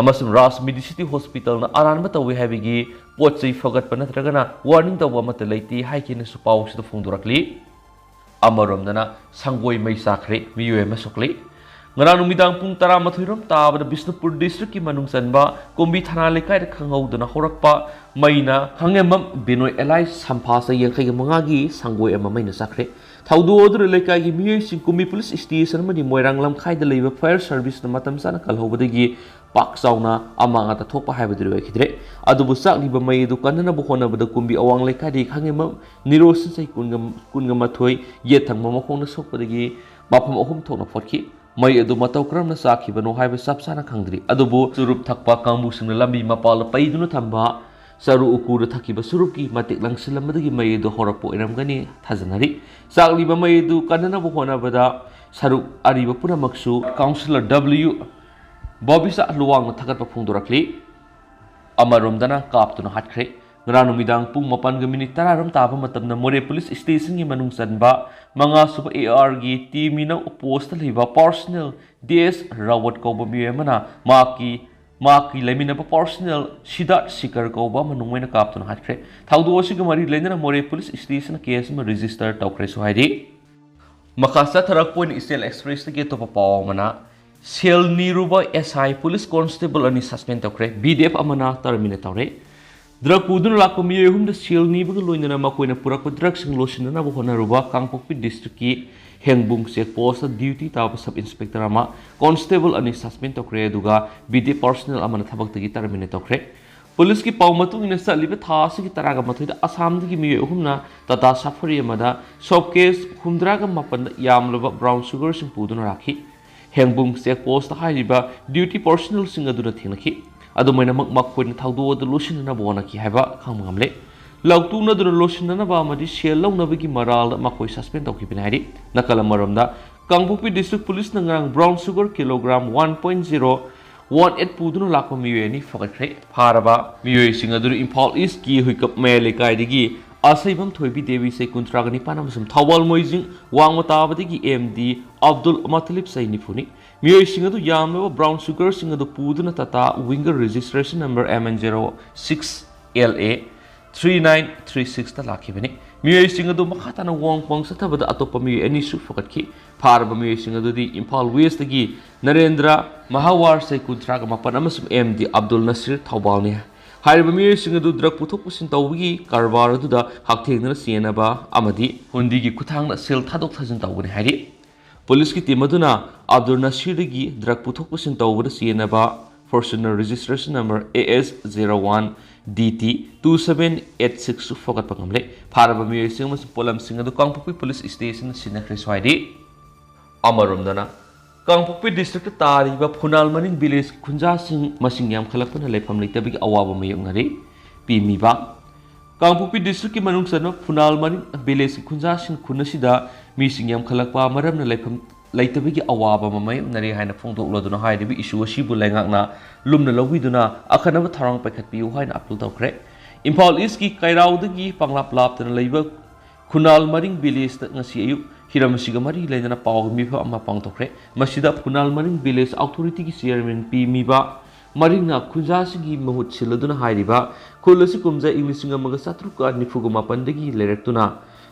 ꯑꯃꯁꯨꯡ ꯔꯥꯖ ꯃꯦꯗꯤꯁꯤꯇꯤ ꯍꯣꯁꯄꯤꯇꯥꯜꯅ ꯑꯔꯥꯟꯕ ꯇꯧꯏ ꯍꯥꯏꯕꯒꯤ ꯄꯣꯠ ꯆꯩ ꯐꯒꯠꯄ ꯅꯠꯇ꯭ꯔꯒꯅ warning ꯇꯧꯕ ꯑꯃꯠꯇ ꯂꯩꯇꯦ ꯍꯥꯏꯈꯤꯅꯁꯨ ꯄꯥꯎꯁꯤꯗ ꯐꯣꯡꯗꯣꯔꯛꯂꯤ꯫ ꯑꯃꯔꯣꯝꯗꯅ ꯁꯪꯒꯣꯏ ꯃꯩ ꯆꯥꯛꯈ꯭ꯔꯦ, ꯃꯤꯑꯣꯏ ꯑꯃ ꯁꯣꯛꯂꯤ꯫ ꯉꯔꯥꯡ ꯅꯨꯃꯤꯗꯥꯡ ꯄꯨꯡ ꯇꯔꯥꯃꯥꯊꯣꯏ ꯔꯣꯝ ꯇꯥꯕꯗ ꯕꯤꯁꯅꯨꯄꯨꯔ districtꯀꯤ ꯃꯅꯨꯡ ꯆꯟꯕ ꯀꯨꯝꯕꯤ ꯊꯅꯥ ꯂꯩꯀꯥꯏꯗ ꯈꯪꯍꯧꯗꯅ ꯍꯧꯔꯛꯄ ꯃꯩꯅ ꯈꯥꯉꯦꯝꯕꯝ ꯕꯤꯅꯣꯏ alias ꯁꯝꯐꯥ ꯆꯍꯤ ꯌꯥꯡꯈꯩꯒ ꯃꯉꯥꯒꯤ ꯁꯪꯒꯣꯏ ꯑꯃ ꯃꯩꯅ ꯆꯥꯛꯈ꯭ꯔꯦ꯫ ꯊꯧꯗꯣꯛ ꯑꯗꯨꯗ ꯂꯩꯀꯥꯏꯒꯤ ꯃꯤꯑꯣꯏꯁꯤꯡ ꯀꯨꯝꯕꯤ police station ꯑꯃꯗꯤ ꯃꯣꯏꯔꯥꯡ ꯂꯝꯈꯥꯏꯗ ꯂꯩꯕ fire serviceꯅ ꯃꯇꯝ ꯆꯥꯅ ꯀꯜꯍꯧꯕꯗꯒꯤ ꯄꯥꯛ ꯆꯥꯎꯅ ꯑꯃꯥꯡ ꯑꯇꯥ ꯊꯣꯛꯄ ꯍꯥꯏꯕꯗꯨꯗꯤ ꯑꯣꯏꯈꯤꯗ꯭ꯔꯦ꯫ ꯑꯗꯨꯕꯨ ꯆꯥꯛꯂꯤꯕ ꯃꯩ ꯑꯗꯨ ꯀꯟꯅꯅꯕ ꯍꯣꯠꯅꯕꯗ ꯀꯨꯝꯕꯤ ꯑꯋꯥꯡ ꯂꯩꯀꯥꯏꯗꯒꯤ ꯈꯥꯉꯦꯝꯕꯝ ꯅꯤꯔꯣꯁꯟ ꯆꯍꯤ ꯀꯨꯟꯒ, ꯀꯨꯟꯒ ꯃꯥꯊꯣꯏ ꯌꯦꯠ ꯊꯪꯕ ꯃꯈꯣꯡꯗ ꯁꯣꯛꯄꯗꯒꯤ ꯃꯐꯝ ꯑꯍꯨꯝ ꯊꯣꯛꯅ ꯐꯣꯠꯈꯤ꯫ ꯃꯩ ꯑꯗꯨ ꯃꯇꯧ ꯀꯔꯝꯅ ꯆꯥꯛꯈꯤꯕꯅꯣ ꯍꯥꯏꯕ ꯆꯞ ꯆꯥꯅ ꯈꯪꯗ꯭ꯔꯤ꯫ ꯑꯗꯨꯕꯨ ꯆꯨꯔꯨꯞ ꯊꯛꯄ ꯀꯥꯡꯕꯨꯁꯤꯡꯅ ꯂꯝꯕꯤ ꯃꯄꯥꯜꯗ ꯄꯩꯗꯨꯅ ꯊꯝꯕ ꯆꯔꯨ ꯎꯀꯨꯗ ꯊꯛꯈꯤꯕ ꯆꯨꯔꯨꯞꯀꯤ ꯃꯇꯤꯛ ꯂꯪꯁꯤꯜꯂꯝꯕꯗꯒꯤ ꯃꯩ ꯑꯗꯨ ꯍꯧꯔꯛꯄ ꯑꯣꯏꯔꯝꯒꯅꯤ ꯊꯥꯖꯅꯔꯤ꯫ ꯆꯥꯛꯂꯤꯕ ꯃꯩ ꯑꯗꯨ ꯀꯟꯅꯅꯕ ꯍꯣꯠꯅꯕꯗ ꯁꯔꯨꯛ ꯑꯔꯤꯕ ꯄꯨꯝꯅꯃꯛꯁꯨ Councillor W ꯕꯣꯕꯤꯁꯥ ꯂꯨꯋꯥꯡꯅ ꯊꯥꯒꯠꯄ ꯐꯣꯡꯗꯣꯔꯛꯂꯤ꯫ ꯑꯃꯔꯣꯝꯗꯅ ꯀꯥꯞꯇꯨꯅ ꯍꯥꯠꯈ꯭ꯔꯦ꯫ ꯉꯔꯥꯡ ꯅꯨꯃꯤꯗꯥꯡ ꯄꯨꯡ ꯃꯥꯄꯟꯒ ꯃꯤꯅꯤꯠ ꯇꯔꯥ ꯔꯣꯝ ꯇꯥꯕ ꯃꯇꯝꯗ ꯃꯣꯔꯦ police stationꯒꯤ ꯃꯅꯨꯡ ꯆꯟꯕ ꯃꯉꯥꯁꯨꯕ ARꯒꯤ T ꯃꯤꯅꯧ postꯇ ꯂꯩꯕ personnel DS ꯔꯥꯋꯠ ꯀꯧꯕ ꯃꯤꯑꯣꯏ ꯑꯃꯅ ꯃꯍꯥꯛꯀꯤ, ꯃꯍꯥꯛꯀꯤ ꯂꯩꯃꯤꯟꯅꯕ personnel ꯁꯤꯗꯥꯔꯠ ꯁꯤꯀꯔ ꯀꯧꯕ ꯑꯃ ꯅꯣꯡꯃꯩꯅ ꯀꯥꯞꯇꯨꯅ ꯍꯥꯠꯈ꯭ꯔꯦ꯫ ꯊꯧꯗꯣꯛ ꯑꯁꯤꯒ ꯃꯔꯤ ꯂꯩꯅꯅ ꯃꯣꯔꯦ police stationꯅ case ꯑꯃ register ꯇꯧꯈ꯭ꯔꯦꯁꯨ ꯍꯥꯏꯔꯤ꯫ ꯃꯈꯥ ꯆꯠꯊꯔꯛꯄ ꯑꯣꯏꯅ Eastern Expressꯇꯒꯤ ꯑꯇꯣꯞꯄ ꯄꯥꯎ ꯑꯃꯅ, ꯁꯦꯜ ꯅꯤꯔꯨꯕ SI police constable ꯑꯅꯤ suspend ꯇꯧꯈ꯭ꯔꯦ, VDF ꯑꯃꯅ terminate ꯇꯧꯔꯦ꯫ Drug ꯄꯨꯗꯨꯅ ꯂꯥꯛꯄ ꯃꯤꯑꯣꯏ ꯑꯍꯨꯝꯗ ꯁꯦꯜ ꯅꯤꯕꯒ ꯂꯣꯏꯅꯅ ꯃꯈꯣꯏꯅ ꯄꯨꯔꯛꯄ drugꯁꯤꯡ ꯂꯣꯠꯁꯤꯟꯅꯅꯕ ꯍꯣꯠꯅꯔꯨꯕ ꯀꯥꯡꯄꯣꯛꯄꯤ districtꯀꯤ ꯍꯦꯡꯕꯨꯡ check postꯇ duty ꯇꯥꯕ sub inspector ꯑꯃ, constable ꯑꯅꯤ suspend ꯇꯧꯈ꯭ꯔꯦ, ꯑꯗꯨꯒ VDF personnel ꯑꯃꯅ ꯊꯕꯛꯇꯒꯤ terminate ꯇꯧꯈ꯭ꯔꯦ꯫ ꯄꯨꯂꯤꯁꯀꯤ ꯄꯥꯎ ꯃꯇꯨꯡ ꯏꯟꯅ, ꯆꯠꯂꯤꯕ ꯊꯥ ꯑꯁꯤꯒꯤ ꯇꯔꯥꯒ ꯃꯥꯊꯣꯏꯗ ꯑꯁꯥꯝꯗꯒꯤ ꯃꯤꯑꯣꯏ ꯑꯍꯨꯝꯅ ꯇꯥꯇꯥ ꯁꯐꯥꯔꯤ ꯑꯃꯗ ꯁꯣꯞ ꯀꯦꯁ ꯍꯨꯝꯗ꯭ꯔꯥꯒ ꯃꯥꯄꯟꯗ ꯌꯥꯝꯂꯕ ꯕ꯭ꯔꯥꯎꯟ ꯁꯨꯒꯔꯁꯤꯡ ꯄꯨꯗꯨꯅ ꯂꯥꯛꯈꯤ꯫ ꯍꯦꯡꯕꯨꯝ ꯆꯦꯛ ꯄꯣꯁꯇ ꯍꯥꯏꯔꯤꯕ ꯗ꯭ꯌꯨꯇꯤ ꯄꯔꯁꯣꯅꯦꯜꯁꯤꯡ ꯑꯗꯨꯅ ꯊꯦꯡꯅꯈꯤ꯫ ꯑꯗꯨꯃꯥꯏꯅꯃꯛ, ꯃꯈꯣꯏꯅ ꯊꯧꯗꯣꯛ ꯑꯗꯨ ꯂꯣꯠꯁꯤꯟꯅꯅꯕ ꯍꯣꯠꯅꯈꯤ ꯍꯥꯏꯕ ꯈꯪꯕ ꯉꯝꯂꯦ꯫ ꯂꯧꯇꯨꯅꯗꯨꯅ ꯂꯣꯠꯁꯤꯟꯅꯅꯕ ꯑꯃꯗꯤ ꯁꯦꯜ ꯂꯧꯅꯕꯒꯤ ꯃꯔꯥꯜꯗ ꯃꯈꯣꯏ ꯁꯁꯄꯦꯟ ꯇꯧꯈꯤꯕꯅꯤ ꯍꯥꯏꯔꯤ꯫ ꯅꯥꯀꯜ ꯑꯃꯔꯣꯝꯗ, ꯀꯥꯡꯄꯣꯛꯄꯤ ꯗꯤꯁꯇ꯭ꯔꯤꯛ ꯄꯨꯂꯤꯁꯅ ꯉꯔꯥꯡ brown sugar kilogram one point zero one eight ꯄꯨꯗꯨꯅ ꯂꯥꯛꯄ ꯃꯤꯑꯣꯏ ꯑꯅꯤ ꯐꯒꯠꯈ꯭ꯔꯦ꯫ ꯐꯥꯔꯕ ꯃꯤꯑꯣꯏꯁꯤꯡ ꯑꯗꯨ ꯏꯝꯐꯥꯜ ꯏꯁꯀꯤ ꯍꯨꯏꯀꯞ ꯃꯌꯥꯏ ꯂꯩꯀꯥꯏꯗꯒꯤ ꯑꯁꯩꯕꯝ ꯊꯣꯏꯕꯤ ꯗꯦꯕꯤ, ꯆꯍꯤ ꯀꯨꯟꯊ꯭ꯔꯥꯒ ꯅꯤꯄꯥꯟ, ꯑꯃꯁꯨꯡ ꯊꯧꯕꯥꯜ ꯃꯣꯏꯖꯤꯡ ꯋꯥꯡꯃ ꯇꯥꯕꯗꯒꯤ ꯑꯦꯝ ꯗꯤ ꯑꯕꯗꯨꯜ ꯃꯇꯂꯤꯕ, ꯆꯍꯤ ꯅꯤꯐꯨꯅꯤ꯫ ꯃꯤꯑꯣꯏꯁꯤꯡ ꯑꯗꯨ ꯌꯥꯝꯂꯕ ꯕ꯭ꯔꯥꯎꯟ ꯁꯨꯒꯔꯁꯤꯡ ꯑꯗꯨ ꯄꯨꯗꯨꯅ Tata winger registration number M N zero six L A three nine three ꯁꯤꯛꯁꯇ ꯂꯥꯛꯈꯤꯕꯅꯤ꯫ ꯃꯤꯑꯣꯏꯁꯤꯡ ꯑꯗꯨ ꯃꯈꯥ ꯇꯥꯅ ꯋꯥꯡꯄꯣꯡ ꯆꯠꯊꯕꯗ ꯑꯇꯣꯞꯄ ꯃꯤꯑꯣꯏ ꯑꯅꯤꯁꯨ ꯐꯒꯠꯈꯤ꯫ ꯐꯥꯔꯕ ꯃꯤꯑꯣꯏꯁꯤꯡ ꯑꯗꯨꯗꯤ ꯏꯝꯐꯥꯜ ꯋꯦꯁꯇꯒꯤ ꯅꯔꯦꯟꯗ꯭ꯔ ꯃꯍꯥꯋꯥꯔ, ꯆꯍꯤ ꯀꯨꯟꯊ꯭ꯔꯥꯒ ꯃꯥꯄꯟ, ꯑꯃꯁꯨꯡ ꯑꯦꯝ ꯗꯤ ꯑꯕꯗꯨꯜ ꯅꯁꯤꯔ, ꯊꯧꯕꯥꯜꯅꯤ꯫ ꯍꯥꯏꯔꯤꯕ ꯃꯤꯑꯣꯏꯁꯤꯡ ꯑꯗꯨ ꯗ꯭ꯔꯒ ꯄꯨꯊꯣꯛ ꯄꯨꯁꯤꯟ ꯇꯧꯕꯒꯤ ꯀꯔꯕꯥꯔ ꯑꯗꯨꯗ ꯍꯛꯊꯦꯡꯅꯅ ꯆꯦꯟꯅꯕ ꯑꯃꯗꯤ ꯍꯨꯟꯗꯤꯒꯤ ꯈꯨꯠꯊꯥꯡꯗ ꯁꯦꯜ ꯊꯥꯗꯣꯛ ꯊꯥꯖꯤꯟ ꯇꯧꯒꯅꯤ ꯍꯥꯏꯔꯤ꯫ ꯄꯨꯂꯤꯁꯀꯤ ꯇꯤꯝ ꯑꯗꯨꯅ ꯑꯕꯗꯨꯜ ꯅꯁꯤꯔꯗꯒꯤ ꯗ꯭ꯔꯒ ꯄꯨꯊꯣꯛ ꯄꯨꯁꯤꯟ ꯇꯧꯕꯗ ꯆꯦꯟꯅꯕ Fortuner registration number A S zero one D T two seven eight ꯁꯤꯛꯁꯁꯨ ꯐꯒꯠꯄ ꯉꯝꯂꯦ꯫ ꯐꯥꯔꯕ ꯃꯤꯑꯣꯏꯁꯤꯡ ꯑꯃꯁꯨꯡ ꯄꯣꯠꯂꯝꯁꯤꯡ ꯑꯗꯨ ꯀꯥꯡꯄꯣꯛꯄꯤ ꯄꯨꯂꯤꯁ ꯁ꯭ꯇꯦꯁꯟꯗ ꯁꯤꯟꯅꯈ꯭ꯔꯦꯁꯨ ꯍꯥꯏꯔꯤ꯫ ꯑꯃꯔꯣꯝꯗꯅ, ꯀꯥꯡꯄꯣꯛꯄꯤ ꯗꯤꯁꯇ꯭ꯔꯤꯛꯇ ꯇꯥꯔꯤꯕ ꯐꯨꯅꯥꯜ ꯃꯔꯤꯡ ꯚꯤꯂꯦꯖꯀꯤ ꯈꯨꯟꯖꯥꯁꯤꯡ ꯃꯁꯤꯡ ꯌꯥꯝꯈꯠꯂꯛꯄꯅ ꯂꯩꯐꯝ ꯂꯩꯇꯕꯒꯤ ꯑꯋꯥꯕ ꯃꯥꯌꯣꯛꯅꯔꯤ꯫ ꯄꯤꯃꯤꯕ, ꯀꯥꯡꯄꯣꯛꯄꯤ ꯗꯤꯁꯇ꯭ꯔꯤꯛꯀꯤ ꯃꯅꯨꯡ ꯆꯟꯕ ꯐꯨꯅꯥꯜ ꯃꯔꯤꯡ ꯚꯤꯂꯦꯖꯀꯤ ꯈꯨꯟꯖꯥꯁꯤꯡ ꯈꯨꯟ ꯑꯁꯤꯗ ꯃꯤꯁꯤꯡ ꯌꯥꯝꯈꯠꯂꯛꯄ ꯃꯔꯝꯅ ꯂꯩꯐꯝ ꯂꯩꯇꯕꯒꯤ ꯑꯋꯥꯕ ꯑꯃ ꯃꯥꯌꯣꯛꯅꯔꯤ ꯍꯥꯏꯅ ꯐꯣꯡꯗꯣꯛꯂꯗꯨꯅ ꯍꯥꯏꯔꯤꯕ ꯏꯁꯨ ꯑꯁꯤꯕꯨ ꯂꯩꯉꯥꯛꯅ ꯂꯨꯝꯅ ꯂꯧꯕꯤꯗꯨꯅ ꯑꯈꯟꯅꯕ ꯊꯧꯔꯥꯡ ꯄꯥꯏꯈꯠꯄꯤꯌꯨ ꯍꯥꯏꯅ ꯑꯄꯤꯜ ꯇꯧꯈ꯭ꯔꯦ꯫ ꯏꯝꯐꯥꯜ ꯏꯁꯀꯤ ꯀꯩꯔꯥꯎꯗꯒꯤ ꯄꯪꯂꯥꯞ ꯂꯥꯞꯇꯅ ꯂꯩꯕ ꯈꯨꯅꯥꯜ ꯃꯔꯤꯡ ꯚꯤꯂꯦꯖꯇ ꯉꯁꯤ ꯑꯌꯨꯛ ꯍꯤꯔꯝ ꯑꯁꯤꯒ ꯃꯔꯤ ꯂꯩꯅꯅ ꯄꯥꯎꯒꯤ ꯃꯤꯐꯝ ꯑꯃ ꯄꯥꯡꯊꯣꯛꯈ꯭ꯔꯦ꯫ ꯃꯁꯤꯗ ꯈꯨꯅꯥꯜ ꯃꯔꯤꯡ ꯚꯤꯂꯦꯖ ꯑꯣꯊꯣꯔꯤꯇꯤꯒꯤ ꯆꯤꯌꯔꯃꯦꯟ ꯄꯤꯃꯤꯕ ꯃꯔꯤꯡꯅ ꯈꯨꯟꯖꯥꯁꯤꯡꯒꯤ ꯃꯍꯨꯠ ꯁꯤꯜꯂꯗꯨꯅ ꯍꯥꯏꯔꯤꯕ ꯈꯨꯜ ꯑꯁꯤ ꯀꯨꯝꯖꯥ ꯏꯪ ꯂꯤꯁꯤꯡ ꯑꯃꯒ ꯆꯥꯇ꯭ꯔꯨꯛꯀ ꯅꯤꯐꯨꯒ ꯃꯥꯄꯟꯗꯒꯤ ꯂꯩꯔꯛꯇꯨꯅ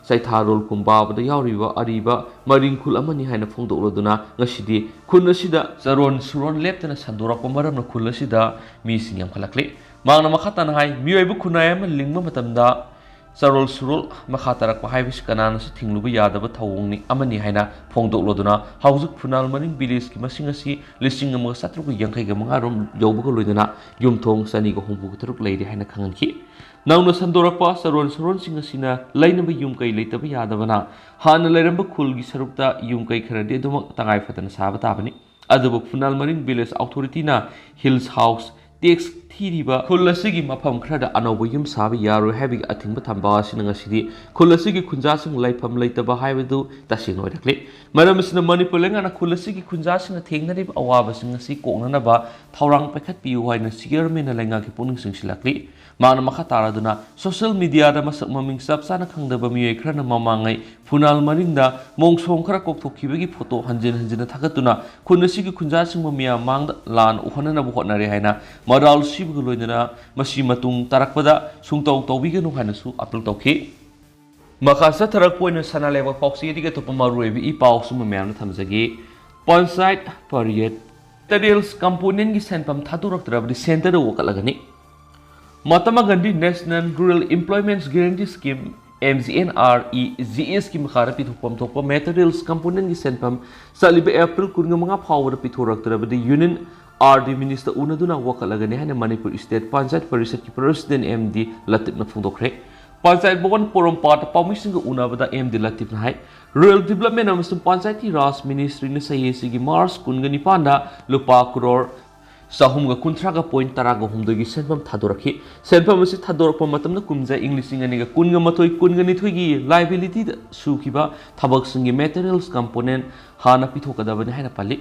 ꯆꯩꯊꯥꯔꯣꯜ ꯀꯨꯝꯕꯥꯕꯗ ꯌꯥꯎꯔꯤꯕ ꯑꯔꯤꯕ ꯃꯔꯤꯡ ꯈꯨꯜ ꯑꯃꯅꯤ ꯍꯥꯏꯅ ꯐꯣꯡꯗꯣꯛꯂꯗꯨꯅ ꯉꯁꯤꯗꯤ ꯈꯨꯜ ꯑꯁꯤꯗ ꯆꯔꯣꯟ ꯁꯨꯔꯣꯟ ꯂꯦꯞꯇꯅ ꯁꯟꯗꯣꯔꯛꯄ ꯃꯔꯝꯅ ꯈꯨꯜ ꯑꯁꯤꯗ ꯃꯤꯁꯤꯡ ꯌꯥꯝꯈꯠꯂꯛꯂꯤ꯫ ꯃꯍꯥꯛꯅ ꯃꯈꯥ ꯇꯥꯅ ꯍꯥꯏ, ꯃꯤꯑꯣꯏꯕ ꯈꯨꯟꯅꯥꯏ ꯑꯃ ꯂꯤꯡꯕ ꯃꯇꯝꯗ ꯆꯔꯣꯜ ꯁꯨꯔꯣꯜ ꯃꯈꯥ ꯇꯥꯔꯛꯄ ꯍꯥꯏꯕꯁꯤ ꯀꯅꯥꯅꯁꯨ ꯊꯤꯡꯂꯨꯕ ꯌꯥꯗꯕ ꯊꯧꯑꯣꯡꯅꯤ ꯑꯃꯅꯤ ꯍꯥꯏꯅ ꯐꯣꯡꯗꯣꯛꯂꯗꯨꯅ, ꯍꯧꯖꯤꯛ ꯐꯨꯅꯥꯜ ꯃꯔꯤꯡ ꯚꯤꯂꯦꯖꯀꯤ ꯃꯁꯤꯡ ꯑꯁꯤ ꯂꯤꯁꯤꯡ ꯑꯃꯒ ꯆꯥꯇ꯭ꯔꯨꯛꯀ ꯌꯥꯡꯈꯩꯒ ꯃꯉꯥ ꯔꯣꯝ ꯌꯧꯕꯒ ꯂꯣꯏꯅꯅ ꯌꯨꯝꯊꯣꯡ ꯆꯅꯤꯒ ꯍꯨꯝꯐꯨꯒ ꯇꯔꯨꯛ ꯂꯩꯔꯦ ꯍꯥꯏꯅ ꯈꯪꯍꯟꯈꯤ꯫ ꯅꯧꯅ ꯁꯟꯗꯣꯔꯛꯄ ꯆꯔꯣꯟ ꯁꯨꯔꯣꯟꯁꯤꯡ ꯑꯁꯤꯅ ꯂꯩꯅꯕ ꯌꯨꯝ ꯀꯩ ꯂꯩꯇꯕ ꯌꯥꯗꯕꯅ ꯍꯥꯟꯅ ꯂꯩꯔꯝꯕ ꯈꯨꯜꯒꯤ ꯁꯔꯨꯛꯇ ꯌꯨꯝ ꯀꯩ ꯈꯔꯗꯤ ꯑꯗꯨꯃꯛ ꯇꯉꯥꯏ ꯐꯗꯅ ꯁꯥꯕ ꯇꯥꯕꯅꯤ꯫ ꯑꯗꯨꯕꯨ ꯐꯨꯅꯥꯜ ꯃꯔꯤꯡ ꯚꯤꯂꯦꯖ ꯑꯣꯊꯣꯔꯤꯇꯤꯅ ꯍꯤꯜꯁ ꯍꯥꯎꯁ ꯇꯦꯛꯁ ꯊꯤꯔꯤꯕ ꯈꯨꯜ ꯑꯁꯤꯒꯤ ꯃꯐꯝ ꯈꯔꯗ ꯑꯅꯧꯕ ꯌꯨꯝ ꯁꯥꯕ ꯌꯥꯔꯣꯏ ꯍꯥꯏꯕꯒꯤ ꯑꯊꯤꯡꯕ ꯊꯝꯕ ꯑꯁꯤꯅ ꯉꯁꯤꯗꯤ ꯈꯨꯜ ꯑꯁꯤꯒꯤ ꯈꯨꯟꯖꯥꯁꯤꯡ ꯂꯩꯐꯝ ꯂꯩꯇꯕ ꯍꯥꯏꯕꯗꯨ ꯇꯁꯦꯡꯅ ꯑꯣꯏꯔꯛꯂꯤ꯫ ꯃꯔꯝ ꯑꯁꯤꯅ ꯃꯅꯤꯄꯨꯔ ꯂꯩꯉꯥꯛꯅ ꯈꯨꯜ ꯑꯁꯤꯒꯤ ꯈꯨꯟꯖꯥꯁꯤꯡꯅ ꯊꯦꯡꯅꯔꯤꯕ ꯑꯋꯥꯕꯁꯤꯡ ꯑꯁꯤ ꯀꯣꯛꯅꯅꯕ ꯊꯧꯔꯥꯡ ꯄꯥꯏꯈꯠꯄꯤꯌꯨ ꯍꯥꯏꯅ ꯆꯤꯌꯔꯃꯦꯟꯅ ꯂꯩꯉꯥꯛꯀꯤ ꯄꯨꯛꯅꯤꯡ ꯆꯤꯡꯁꯤꯜꯂꯛꯂꯤ꯫ ꯃꯥꯅ ꯃꯈꯥ ꯇꯥꯔꯗꯨꯅ, ꯁꯣꯁꯤꯌꯦꯜ ꯃꯤꯗꯤꯌꯥꯗ ꯃꯁꯛ ꯃꯃꯤꯡ ꯆꯞ ꯆꯥꯅ ꯈꯪꯗꯕ ꯃꯤꯑꯣꯏ ꯈꯔꯅ ꯃꯃꯥꯡꯉꯩ ꯐꯨꯅꯥꯜ ꯃꯔꯤꯡꯗ ꯃꯣꯡꯁꯣꯡ ꯈꯔ ꯀꯣꯛꯊꯣꯛꯈꯤꯕꯒꯤ ꯐꯣꯇꯣ ꯍꯟꯖꯤꯟ ꯍꯟꯖꯤꯟꯅ ꯊꯥꯒꯠꯇꯨꯅ ꯈꯨꯟ ꯑꯁꯤꯒꯤ ꯈꯨꯟꯖꯥꯁꯤꯡꯕꯨ ꯃꯤꯌꯥꯝ ꯃꯥꯡꯗ ꯂꯥꯟ ꯎꯍꯟꯅꯅꯕ ꯍꯣꯠꯅꯔꯦ ꯍꯥꯏꯅ ꯃꯔꯥꯜ ꯁꯤꯕꯒ ꯂꯣꯏꯅꯅ ꯃꯁꯤ ꯃꯇꯨꯡ ꯇꯥꯔꯛꯄꯗ ꯁꯨꯡꯇꯧ ꯇꯧꯕꯤꯒꯅꯨ ꯍꯥꯏꯅꯁꯨ ꯑꯥꯄꯤꯜ ꯇꯧꯈꯤ꯫ ꯃꯈꯥ ꯆꯠꯊꯔꯛꯄ ꯑꯣꯏꯅ ꯁꯅꯥ ꯂꯩꯕꯥꯛ ꯄꯥꯎꯆꯦꯗꯒꯤ ꯑꯇꯣꯞꯄ ꯃꯔꯨꯑꯣꯏꯕ ꯏ ꯄꯥꯎꯁꯤꯡꯕꯨ ꯃꯌꯥꯝꯅ ꯊꯝꯖꯒꯦ꯫ ꯄꯟꯆꯥꯌꯠ ꯄꯔꯤꯌꯠ ꯃꯦꯇꯔꯤꯌꯦꯜꯁ ꯀꯝꯄꯣꯅꯦꯟꯒꯤ ꯁꯦꯟꯐꯝ ꯊꯥꯗꯣꯔꯛꯇ꯭ꯔꯕꯗꯤ ꯁꯦꯟꯇꯔꯗ ꯋꯥꯀꯠꯂꯒꯅꯤ꯫ Mahatma Gandhi national rural employment guarantee scheme, M G N R E G ꯑꯦꯁꯀꯤ ꯃꯈꯥꯗ ꯄꯤꯊꯣꯛꯐꯝ ꯊꯣꯛꯄ ꯃꯦꯇꯔꯤꯌꯦꯜꯁ ꯀꯝꯄꯣꯅꯦꯟꯒꯤ ꯁꯦꯟꯐꯝ ꯆꯠꯂꯤꯕ ꯑꯦꯄ꯭ꯔꯤꯜ ꯀꯨꯟꯃꯉꯥ ꯐꯥꯎꯕꯗ ꯄꯤꯊꯣꯔꯛꯇ꯭ꯔꯕꯗꯤ ꯌꯨꯅꯤꯌꯟ ꯑꯥꯔ ꯗꯤ ꯃꯤꯅꯤꯁꯇꯔ ꯎꯅꯗꯨꯅ ꯋꯥꯀꯠꯂꯒꯅꯤ ꯍꯥꯏꯅ ꯃꯅꯤꯄꯨꯔ ꯁ꯭ꯇꯦꯠ ꯄꯟꯆꯥꯌꯠ ꯄꯔꯤꯁꯠꯀꯤ ꯄ꯭ꯔꯁꯤꯗꯦꯟꯠ ꯑꯦꯝ ꯗꯤ ꯂꯇꯤꯐꯅ ꯐꯣꯡꯗꯣꯛꯈ꯭ꯔꯦ꯫ ꯄꯟꯆꯥꯌꯠ ꯚꯕꯟ ꯄꯣꯔꯣꯝꯄꯥꯠꯇ ꯄꯥꯎꯃꯤꯁꯤꯡꯒ ꯎꯅꯕꯗ ꯑꯦꯝ ꯗꯤ ꯂꯇꯤꯐꯅ ꯍꯥꯏ, ꯔꯨꯔꯦꯜ ꯗꯤꯕ꯭ꯂꯞꯃꯦꯟ ꯑꯃꯁꯨꯡ ꯄꯟꯆꯥꯌꯇꯤ ꯔꯥꯖ ꯃꯤꯅꯤꯁꯇ꯭ꯔꯤꯅ ꯆꯍꯤ ꯑꯁꯤꯒꯤ ꯃꯥꯔꯆ ꯀꯨꯟꯒ ꯅꯤꯄꯥꯟꯗ ꯂꯨꯄꯥ ꯀ꯭ꯔꯣꯔ ꯆꯍꯨꯝꯒ ꯀꯨꯟꯊ꯭ꯔꯥꯒ ꯄꯣꯏꯟꯠ ꯇꯔꯥꯒ ꯍꯨꯝꯗꯣꯏꯒꯤ ꯁꯦꯟꯐꯝ ꯊꯥꯗꯣꯔꯛꯈꯤ꯫ ꯁꯦꯟꯐꯝ ꯑꯁꯤ ꯊꯥꯗꯣꯔꯛꯄ ꯃꯇꯝꯗ ꯀꯨꯝꯖꯥ ꯏꯪ ꯂꯤꯁꯤꯡ ꯑꯅꯤꯒ ꯀꯨꯟꯒ ꯃꯥꯊꯣꯏ ꯀꯨꯟꯒ ꯅꯤꯊꯣꯏꯒꯤ ꯂꯥꯏꯕꯤꯂꯤꯇꯤꯗ ꯁꯨꯈꯤꯕ ꯊꯕꯛꯁꯤꯡꯒꯤ ꯃꯦꯇꯔꯤꯌꯦꯜꯁ ꯀꯝꯄꯣꯅꯦꯟꯠ ꯍꯥꯟꯅ ꯄꯤꯊꯣꯛꯀꯗꯕꯅꯤ ꯍꯥꯏꯅ ꯄꯜꯂꯤ꯫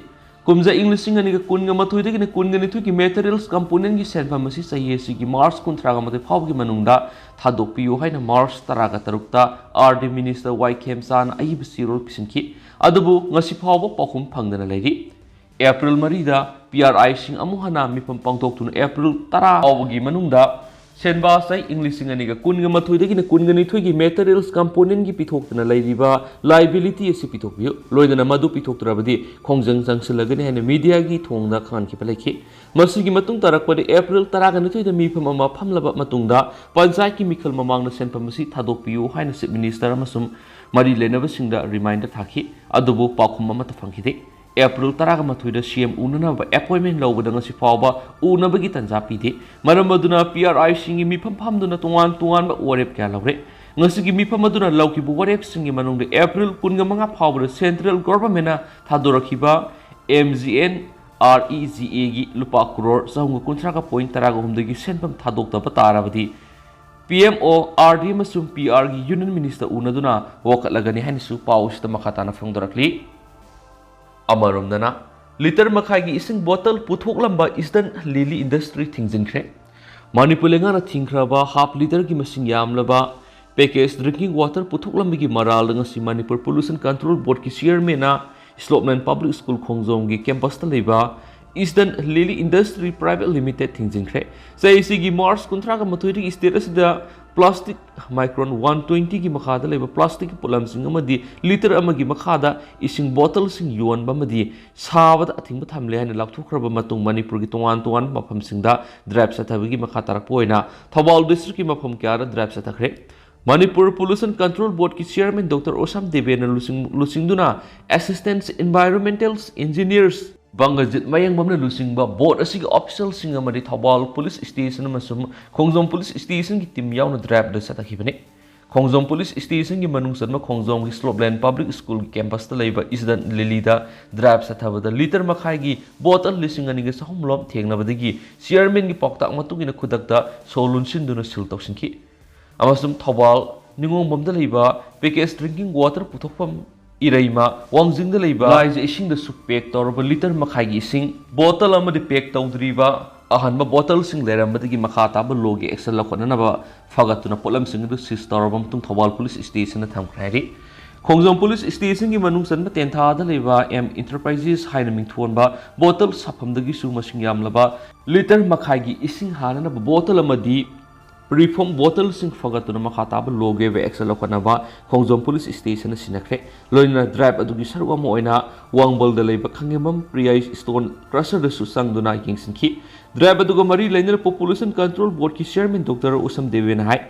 ꯀꯨꯝꯖꯥ ꯏꯪ ꯂꯤꯁꯤꯡ ꯑꯅꯤꯒ ꯀꯨꯟꯒ ꯃꯥꯊꯣꯏꯗꯒꯤꯅ ꯀꯨꯟꯒ ꯅꯤꯊꯣꯏꯒꯤ ꯃꯦꯇꯔꯤꯌꯦꯜꯁ ꯀꯝꯄꯣꯅꯦꯟꯠꯒꯤ ꯁꯦꯟꯐꯝ ꯑꯁꯤ ꯆꯍꯤ ꯑꯁꯤꯒꯤ ꯃꯥꯔꯆ ꯀꯨꯟꯊ꯭ꯔꯥꯒ ꯃꯥꯊꯣꯏ ꯐꯥꯎꯕꯒꯤ ꯃꯅꯨꯡꯗ ꯊꯥꯗꯣꯛꯄꯤꯌꯨ ꯍꯥꯏꯅ ꯃꯥꯔꯆ ꯇꯔꯥꯒ ꯇꯔꯨꯛꯇ ꯑꯥꯔ ꯗꯤ ꯃꯤꯅꯤꯁꯇꯔ ꯋꯥꯏ ꯈꯦꯝꯆꯥꯟꯅ ꯑꯏꯕ ꯆꯦꯔꯣꯜ ꯄꯤꯁꯤꯟꯈꯤ꯫ ꯑꯗꯨꯕꯨ ꯉꯁꯤ ꯐꯥꯎꯕ ꯄꯥꯎꯈꯨꯝ ꯐꯪꯗꯅ ꯂꯩꯔꯤ꯫ ꯑꯦꯄ꯭ꯔꯤꯜ ꯃꯔꯤꯗ ꯄꯤ ꯑꯥꯔ ꯑꯥꯏꯁꯤꯡ ꯑꯃꯨꯛ ꯍꯟꯅ ꯃꯤꯐꯝ ꯄꯥꯡꯊꯣꯛꯇꯨꯅ ꯑꯦꯄ꯭ꯔꯤꯜ ꯇꯔꯥ ꯐꯥꯎꯕꯒꯤ ꯃꯅꯨꯡꯗ ꯁꯦꯟꯕꯥ ꯆꯍꯤ ꯏꯪ ꯂꯤꯁꯤꯡ ꯑꯅꯤꯒ ꯀꯨꯟꯒ ꯃꯥꯊꯣꯏꯗꯒꯤꯅ ꯀꯨꯟꯒ ꯅꯤꯊꯣꯏꯒꯤ materials componentꯒꯤ ꯄꯤꯊꯣꯛꯇꯅ ꯂꯩꯔꯤꯕ liability ꯑꯁꯤ ꯄꯤꯊꯣꯛꯄꯤꯌꯨ꯫ ꯂꯣꯏꯅꯅ ꯃꯗꯨ ꯄꯤꯊꯣꯛꯇ꯭ꯔꯕꯗꯤ ꯈꯣꯡꯖꯪ ꯆꯪꯁꯤꯜꯂꯒꯅꯤ ꯍꯥꯏꯅ mediaꯒꯤ ꯊꯣꯡꯗ ꯈꯪꯍꯟꯈꯤꯕ ꯂꯩꯈꯤ꯫ ꯃꯁꯤꯒꯤ ꯃꯇꯨꯡ ꯇꯥꯔꯛꯄꯗ April ꯇꯔꯥꯒ ꯅꯤꯊꯣꯏꯗ ꯃꯤꯐꯝ ꯑꯃ ꯐꯝꯂꯕ ꯃꯇꯨꯡꯗ ꯄꯟꯆꯥꯌꯠꯀꯤ ꯃꯤꯈꯜ ꯃꯃꯥꯡꯗ ꯁꯦꯟꯐꯝ ꯑꯁꯤ ꯊꯥꯗꯣꯛꯄꯤꯌꯨ ꯍꯥꯏꯅ Chief Minister ꯑꯃꯁꯨꯡ ꯃꯔꯤ ꯂꯩꯅꯕꯁꯤꯡꯗ reminder ꯊꯥꯈꯤ꯫ ꯑꯗꯨꯕꯨ ꯄꯥꯎꯈꯨꯝ ꯑꯃꯠꯇ ꯐꯪꯈꯤꯗꯦ꯫ April ꯇꯔꯥꯒ ꯃꯥꯊꯣꯏꯗ C M ꯎꯅꯅꯕ appointment ꯂꯧꯕꯗ ꯉꯁꯤ ꯐꯥꯎꯕ ꯎꯅꯕꯒꯤ ꯇꯥꯟꯖꯥ ꯄꯤꯗꯦ꯫ ꯃꯔꯝ ꯑꯗꯨꯅ P R Iꯁꯤꯡꯒꯤ ꯃꯤꯐꯝ ꯐꯝꯗꯨꯅ ꯇꯣꯉꯥꯟ ꯇꯣꯉꯥꯟꯕ ꯋꯥꯔꯦꯞ ꯀꯌꯥ ꯂꯧꯔꯦ꯫ ꯉꯁꯤꯒꯤ ꯃꯤꯐꯝ ꯑꯗꯨꯅ ꯂꯧꯈꯤꯕ ꯋꯥꯔꯦꯞꯁꯤꯡꯒꯤ ꯃꯅꯨꯡꯗ April ꯀꯨꯟꯒ ꯃꯉꯥ ꯐꯥꯎꯕꯗ Central Governmentꯅ ꯊꯥꯗꯣꯔꯛꯈꯤꯕ M G N R E G Aꯒꯤ ꯂꯨꯄꯥ ꯀ꯭ꯔꯣꯔ ꯆꯍꯨꯝꯒ ꯀꯨꯟꯊ꯭ꯔꯥꯒ point ꯇꯔꯥꯒ ꯍꯨꯝꯗꯣꯏꯒꯤ ꯁꯦꯟꯐꯝ ꯊꯥꯗꯣꯛꯇꯕ ꯇꯥꯔꯕꯗꯤ P M O, R D ꯑꯃꯁꯨꯡ P Rꯒꯤ Union Minister ꯎꯅꯗꯨꯅ ꯋꯥꯀꯠꯂꯒꯅꯤ ꯍꯥꯏꯅꯁꯨ ꯄꯥꯎ ꯑꯁꯤꯗ ꯃꯈꯥ ꯇꯥꯅ ꯐꯣꯡꯗꯣꯔꯛꯂꯤ꯫ ꯑꯃꯔꯣꯝꯗꯅ, ꯂꯤꯇꯔ ꯃꯈꯥꯏꯒꯤ ꯏꯁꯤꯡ ꯕꯣꯇꯜ ꯄꯨꯊꯣꯛꯂꯝꯕ Eastern Lily Industry ꯊꯤꯡꯖꯤꯟꯈ꯭ꯔꯦ꯫ ꯃꯅꯤꯄꯨꯔ ꯂꯩꯉꯥꯛꯅ ꯊꯤꯡꯈ꯭ꯔꯕ half literꯒꯤ ꯃꯁꯤꯡ ꯌꯥꯝꯂꯕ package drinking water ꯄꯨꯊꯣꯛꯂꯝꯕꯒꯤ ꯃꯔꯥꯜꯗ ꯉꯁꯤ Manipur Pollution Control Boardꯀꯤ chairmanꯅ Slopeland Public School ꯈꯣꯡꯖꯣꯝꯒꯤ campusꯇ ꯂꯩꯕ Eastern Lily Industry Private Limited ꯊꯤꯡꯖꯤꯟꯈ꯭ꯔꯦ꯫ ꯆꯍꯤꯁꯤꯒꯤ March ꯀꯨꯟꯊ꯭ꯔꯥꯒ ꯃꯥꯊꯣꯏꯗꯒꯤ state ꯑꯁꯤꯗ plastic micron one twentyꯒꯤ ꯃꯈꯥꯗ ꯂꯩꯕ plasticꯀꯤ ꯄꯣꯠꯂꯝꯁꯤꯡ ꯑꯃꯗꯤ ꯂꯤꯇꯔ ꯑꯃꯒꯤ ꯃꯈꯥꯗ ꯏꯁꯤꯡ ꯕꯣꯇꯜꯁꯤꯡ ꯌꯣꯟꯕ ꯑꯃꯗꯤ ꯁꯥꯕꯗ ꯑꯊꯤꯡꯕ ꯊꯝꯂꯦ ꯍꯥꯏꯅ ꯂꯥꯎꯊꯣꯛꯈ꯭ꯔꯕ ꯃꯇꯨꯡ ꯃꯅꯤꯄꯨꯔꯒꯤ ꯇꯣꯉꯥꯟ ꯇꯣꯉꯥꯟꯕ ꯃꯐꯝꯁꯤꯡꯗ drive ꯆꯠꯊꯕꯒꯤ ꯃꯈꯥ ꯇꯥꯔꯛꯄ ꯑꯣꯏꯅ ꯊꯧꯕꯥꯜ districtꯀꯤ ꯃꯐꯝ ꯀꯌꯥꯗ drive ꯆꯠꯊꯈ꯭ꯔꯦ꯫ Manipur Pollution Control Boardꯀꯤ chairman Doctor ꯑꯣꯁꯥꯝ ꯗꯦꯕꯦꯅ ꯂꯨꯆꯤꯡ-, ꯂꯨꯆꯤꯡꯗꯨꯅ assistant environmental engineers ꯕꯪꯒꯖꯤꯠ ꯃꯌꯦꯡꯕꯝꯅ ꯂꯨꯆꯤꯡꯕ board ꯑꯁꯤꯒꯤ officialꯁꯤꯡ ꯑꯃꯗꯤ ꯊꯧꯕꯥꯜ police station ꯑꯃꯁꯨꯡ ꯈꯣꯡꯖꯣꯝ police stationꯒꯤ team ꯌꯥꯎꯅ driveꯗ ꯆꯠꯊꯈꯤꯕꯅꯤ꯫ ꯈꯣꯡꯖꯣꯝ police stationꯒꯤ ꯃꯅꯨꯡ ꯆꯟꯕ ꯈꯣꯡꯖꯣꯝꯒꯤ Slopeland Public Schoolꯒꯤ campusꯇ ꯂꯩꯕ Eastern Lilyꯗ drive ꯆꯠꯊꯕꯗ ꯂꯤꯇꯔ ꯃꯈꯥꯏꯒꯤ ꯕꯣꯇꯜ ꯂꯤꯁꯤꯡ ꯑꯅꯤꯒ ꯆꯍꯨꯝ ꯂꯣꯝ ꯊꯦꯡꯅꯕꯗꯒꯤ chairmanꯒꯤ ꯄꯥꯎꯇꯥꯛ ꯃꯇꯨꯡ ꯏꯟꯅ ꯈꯨꯗꯛꯇ ꯁꯣ ꯂꯣꯟꯁꯤꯟꯗꯨꯅ seal ꯇꯧꯁꯤꯟꯈꯤ꯫ ꯑꯃꯁꯨꯡ ꯊꯧꯕꯥꯜ ꯅꯤꯉꯣꯝꯕꯝꯗ ꯂꯩꯕ package drinking water ꯄꯨꯊꯣꯛꯐꯝ ꯏꯔꯩꯃ ꯋꯥꯡꯖꯤꯡꯗ ꯂꯩꯕ ꯂꯥꯏꯖ ꯏꯁꯤꯡꯗꯁꯨ pack ꯇꯧꯔꯕ ꯂꯤꯇꯔ ꯃꯈꯥꯏꯒꯤ ꯏꯁꯤꯡ ꯕꯣꯇꯜ ꯑꯃꯗꯤ pack ꯇꯧꯗ꯭ꯔꯤꯕ ꯑꯍꯟꯕ ꯕꯣꯇꯜꯁꯤꯡ ꯂꯩꯔꯝꯕꯗꯒꯤ ꯃꯈꯥ ꯇꯥꯕ lawꯒꯤ action ꯂꯧꯈꯠꯅꯅꯕ ꯐꯒꯠꯇꯨꯅ ꯄꯣꯠꯂꯝꯁꯤꯡ ꯑꯗꯨ seize ꯇꯧꯔꯕ ꯃꯇꯨꯡ ꯊꯧꯕꯥꯜ police stationꯗ ꯊꯝꯈ꯭ꯔꯦ ꯍꯥꯏꯔꯤ꯫ ꯈꯣꯡꯖꯣꯝ police stationꯒꯤ ꯃꯅꯨꯡ ꯆꯟꯕ ꯇꯦꯟꯊꯥꯗ ꯂꯩꯕ M Enterprises ꯍꯥꯏꯅ ꯃꯤꯡꯊꯣꯟꯕ ꯕꯣꯇꯜ ꯁꯥꯐꯝꯗꯒꯤꯁꯨ ꯃꯁꯤꯡ ꯌꯥꯝꯂꯕ ꯂꯤꯇꯔ ꯃꯈꯥꯏꯒꯤ ꯏꯁꯤꯡ ꯍꯥꯟꯅꯅꯕ ꯕꯣꯇꯜ ꯑꯃꯗꯤ ꯄ꯭ꯔꯤꯐꯣꯝ ꯕꯣꯇꯜꯁꯤꯡ ꯐꯒꯠꯇꯨꯅ ꯃꯈꯥ ꯇꯥꯕ ꯂꯣꯒꯤ ꯑꯣꯏꯕ ꯑꯦꯛꯁꯟ ꯂꯧꯈꯠꯅꯕ ꯈꯣꯡꯖꯣꯝ ꯄꯨꯂꯤꯁ ꯁ꯭ꯇꯦꯁꯟꯅ ꯁꯤꯟꯅꯈ꯭ꯔꯦ꯫ ꯂꯣꯏꯅꯅ ꯗ꯭ꯔꯥꯏꯕ ꯑꯗꯨꯒꯤ ꯁꯔꯨꯛ ꯑꯃ ꯑꯣꯏꯅ ꯋꯥꯡꯕꯜꯗ ꯂꯩꯕ ꯈꯥꯉꯦꯝꯕꯝ ꯄ꯭ꯔꯤꯌꯥ ꯁ꯭ꯇꯣꯟ ꯀ꯭ꯔꯁꯔꯗꯁꯨ ꯆꯪꯗꯨꯅ ꯌꯦꯡꯁꯤꯟꯈꯤ꯫ ꯗ꯭ꯔꯥꯏꯕ ꯑꯗꯨꯒ ꯃꯔꯤ ꯂꯩꯅꯅ ꯄꯣꯄꯨꯂꯦꯁꯟ ꯀꯟꯇ꯭ꯔꯣꯜ ꯕꯣꯔꯗꯀꯤ ꯆꯤꯌꯔꯃꯦꯟ ꯗꯣꯛꯇꯔ ꯎꯁꯝ ꯗꯦꯕꯦꯅ ꯍꯥꯏ,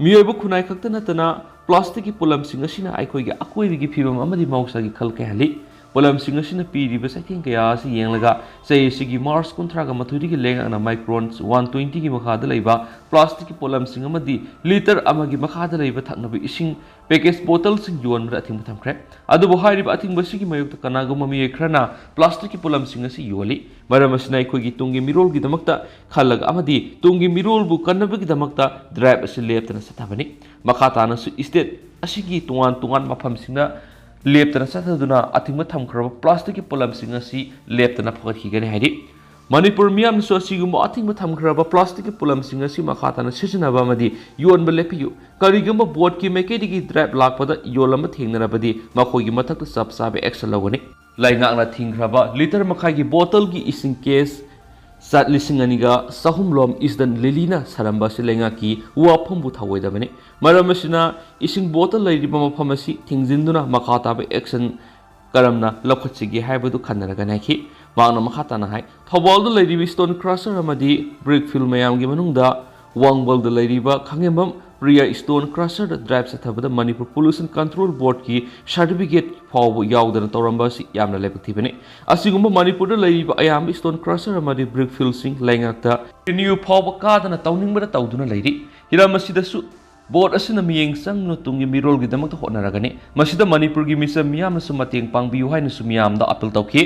ꯃꯤꯑꯣꯏꯕ ꯈꯨꯟꯅꯥꯏ ꯈꯛꯇ ꯅꯠꯇꯅ ꯄ꯭ꯂꯥꯁꯇꯤꯛꯀꯤ ꯄꯣꯠꯂꯝꯁꯤꯡ ꯑꯁꯤꯅ ꯑꯩꯈꯣꯏꯒꯤ ꯑꯀꯣꯏꯕꯒꯤ ꯐꯤꯕꯝ ꯑꯃꯗꯤ ꯃꯍꯧꯁꯥꯒꯤ ꯈꯜ ꯀꯥꯏꯍꯜꯂꯤ꯫ ꯄꯣꯠꯂꯝꯁꯤꯡ ꯑꯁꯤꯅ ꯄꯤꯔꯤꯕ ꯆꯩꯊꯦꯡ ꯀꯌꯥ ꯑꯁꯤ ꯌꯦꯡꯂꯒ ꯆꯍꯤ ꯑꯁꯤꯒꯤ ꯃꯥꯔꯆ ꯀꯨꯟꯊ꯭ꯔꯥꯒ ꯃꯥꯊꯣꯏꯗꯒꯤ ꯂꯩꯉꯥꯛꯅ ꯃꯥꯏꯀ꯭ꯔꯣꯟ ꯋꯥꯟ ꯇ꯭ꯋꯦꯟꯇꯤꯒꯤ ꯃꯈꯥꯗ ꯂꯩꯕ ꯄ꯭ꯂꯥꯁꯇꯤꯛꯀꯤ ꯄꯣꯠꯂꯝꯁꯤꯡ ꯑꯃꯗꯤ ꯂꯤꯇꯔ ꯑꯃꯒꯤ ꯃꯈꯥꯗ ꯂꯩꯕ ꯊꯛꯅꯕ ꯏꯁꯤꯡ ꯄꯦꯀꯦꯖ ꯕꯣꯇꯜꯁꯤꯡ ꯌꯣꯟꯕꯗ ꯑꯊꯤꯡꯕ ꯊꯝꯈ꯭ꯔꯦ꯫ ꯑꯗꯨꯕꯨ ꯍꯥꯏꯔꯤꯕ ꯑꯊꯤꯡꯕꯁꯤꯒꯤ ꯃꯥꯌꯣꯛꯇ ꯀꯅꯥꯒꯨꯝꯕ ꯃꯤꯑꯣꯏ ꯈꯔꯅ ꯄ꯭ꯂꯥꯁꯇꯤꯛꯀꯤ ꯄꯣꯠꯂꯝꯁꯤꯡ ꯑꯁꯤ ꯌꯣꯜꯂꯤ꯫ ꯃꯔꯝ ꯑꯁꯤꯅ ꯑꯩꯈꯣꯏꯒꯤ ꯇꯨꯡꯒꯤ ꯃꯤꯔꯣꯜꯒꯤꯗꯃꯛꯇ ꯈꯜꯂꯒ ꯑꯃꯗꯤ ꯇꯨꯡꯒꯤ ꯃꯤꯔꯣꯜꯕꯨ ꯀꯟꯅꯕꯒꯤꯗꯃꯛꯇ ꯗ꯭ꯔꯥꯏꯕ ꯑꯁꯤ ꯂꯦꯞꯇꯅ ꯆꯠꯊꯕꯅꯤ꯫ ꯃꯈꯥ ꯇꯥꯅꯁꯨ ꯁ꯭ꯇꯦꯠ ꯑꯁꯤꯒꯤ ꯇꯣꯉꯥꯟ ꯇꯣꯉꯥꯟꯕ ꯃꯐꯝꯁꯤꯡꯗ ꯂꯦꯞꯇꯅ ꯆꯠꯊꯗꯨꯅ ꯑꯊꯤꯡꯕ ꯊꯝꯈ꯭ꯔꯕ ꯄ꯭ꯂꯥꯁꯇꯤꯛꯀꯤ ꯄꯣꯠꯂꯝꯁꯤꯡ ꯑꯁꯤ ꯂꯦꯞꯇꯅ ꯐꯒꯠꯈꯤꯒꯅꯤ ꯍꯥꯏꯔꯤ꯫ ꯃꯅꯤꯄꯨꯔ ꯃꯤꯌꯥꯝꯅꯁꯨ ꯑꯁꯤꯒꯨꯝꯕ ꯑꯊꯤꯡꯕ ꯊꯝꯈ꯭ꯔꯕ ꯄ꯭ꯂꯥꯁꯇꯤꯛꯀꯤ ꯄꯣꯠꯂꯝꯁꯤꯡ ꯑꯁꯤ ꯃꯈꯥ ꯇꯥꯅ ꯁꯤꯖꯤꯟꯅꯕ ꯑꯃꯗꯤ ꯌꯣꯟꯕ ꯂꯦꯞꯄꯤꯌꯨ꯫ ꯀꯔꯤꯒꯨꯝꯕ ꯕꯣꯔꯗꯀꯤ ꯃꯥꯏꯀꯩꯗꯒꯤ ꯗ꯭ꯔꯥꯏꯕ ꯂꯥꯛꯄꯗ ꯌꯣꯜꯂꯝꯕ ꯊꯦꯡꯅꯔꯕꯗꯤ ꯃꯈꯣꯏꯒꯤ ꯃꯊꯛꯇ ꯆꯞ ꯆꯥꯕ ꯑꯦꯛꯁꯟ ꯂꯧꯒꯅꯤ꯫ ꯂꯩꯉꯥꯛꯅ ꯊꯤꯡꯈ꯭ꯔꯕ ꯂꯤꯇꯔ ꯃꯈꯥꯏꯒꯤ ꯕꯣꯇꯜꯒꯤ ꯏꯁꯤꯡ ꯀꯦꯁ ꯆꯥ ꯂꯤꯁꯤꯡ ꯑꯅꯤꯒ ꯆꯍꯨꯝ ꯂꯣꯝ ꯏꯁꯇꯟ ꯂꯤꯂꯤꯅ ꯁꯥꯔꯝꯕ ꯑꯁꯤ ꯂꯩꯉꯥꯛꯀꯤ ꯋꯥꯐꯝꯕꯨ ꯊꯧꯑꯣꯏꯗꯕꯅꯤ꯫ ꯃꯔꯝ ꯑꯁꯤꯅ ꯏꯁꯤꯡ ꯕꯣꯇꯜ ꯂꯩꯔꯤꯕ ꯃꯐꯝ ꯑꯁꯤ ꯊꯤꯡꯖꯤꯟꯗꯨꯅ ꯃꯈꯥ ꯇꯥꯕ ꯑꯦꯛꯁꯟ ꯀꯔꯝꯅ ꯂꯧꯈꯠꯁꯤꯒꯦ ꯍꯥꯏꯕꯗꯨ ꯈꯟꯅꯔꯒꯅꯤ ꯍꯥꯏꯈꯤ꯫ ꯃꯍꯥꯛꯅ ꯃꯈꯥ ꯇꯥꯅ ꯍꯥꯏ, ꯊꯧꯕꯥꯜꯗ ꯂꯩꯔꯤꯕ ꯏꯁꯇꯣꯟ ꯀ꯭ꯔꯁꯔ ꯑꯃꯗꯤ ꯕ꯭ꯔꯤꯛ ꯐꯤꯜ ꯃꯌꯥꯝꯒꯤ ꯃꯅꯨꯡꯗ ꯋꯥꯡꯕꯜꯗ ꯂꯩꯔꯤꯕ ꯈꯥꯉꯦꯝꯕꯝ ꯄ꯭ꯔꯤꯌꯥ ꯏꯁꯇꯣꯟ ꯀ꯭ꯔꯁꯔꯗ ꯗ꯭ꯔꯥꯏꯕ ꯆꯠꯊꯕꯗ ꯃꯅꯤꯄꯨꯔ ꯄꯣꯂꯨꯁꯟ ꯀꯟꯇ꯭ꯔꯣꯜ ꯕꯣꯔꯗꯀꯤ ꯁꯥꯔꯇꯤꯐꯤꯀꯦꯠ ꯐꯥꯎꯕ ꯌꯥꯎꯗꯅ ꯇꯧꯔꯝꯕ ꯑꯁꯤ ꯌꯥꯝꯅ ꯂꯥꯏꯕꯛ ꯊꯤꯕꯅꯤ꯫ ꯑꯁꯤꯒꯨꯝꯕ ꯃꯅꯤꯄꯨꯔꯗ ꯂꯩꯔꯤꯕ ꯑꯌꯥꯝꯕ ꯏꯁꯇꯣꯟ ꯀ꯭ꯔꯁꯔ ꯑꯃꯗꯤ ꯕ꯭ꯔꯤꯛ ꯐꯤꯜꯁꯤꯡ ꯂꯩꯉꯥꯛꯇ ꯔꯤꯅ꯭ꯌꯨ ꯐꯥꯎꯕ ꯀꯥꯗꯅ ꯇꯧꯅꯤꯡꯕꯗ ꯇꯧꯗꯨꯅ ꯂꯩꯔꯤ꯫ ꯍꯤꯔꯝ ꯑꯁꯤꯗꯁꯨ ꯕꯣꯔꯗ ꯑꯁꯤꯅ ꯃꯤꯠꯌꯦꯡ ꯆꯪꯗꯨꯅ ꯇꯨꯡꯒꯤ ꯃꯤꯔꯣꯜꯒꯤꯗꯃꯛꯇ ꯍꯣꯠꯅꯔꯒꯅꯤ꯫ ꯃꯁꯤꯗ ꯃꯅꯤꯄꯨꯔꯒꯤ ꯃꯤꯆꯝ ꯃꯤꯌꯥꯝꯅꯁꯨ ꯃꯇꯦꯡ ꯄꯥꯡꯕꯤꯌꯨ ꯍꯥꯏꯅꯁꯨ ꯃꯤꯌꯥꯝꯗ ꯑꯄꯤꯜ ꯇꯧꯈꯤ꯫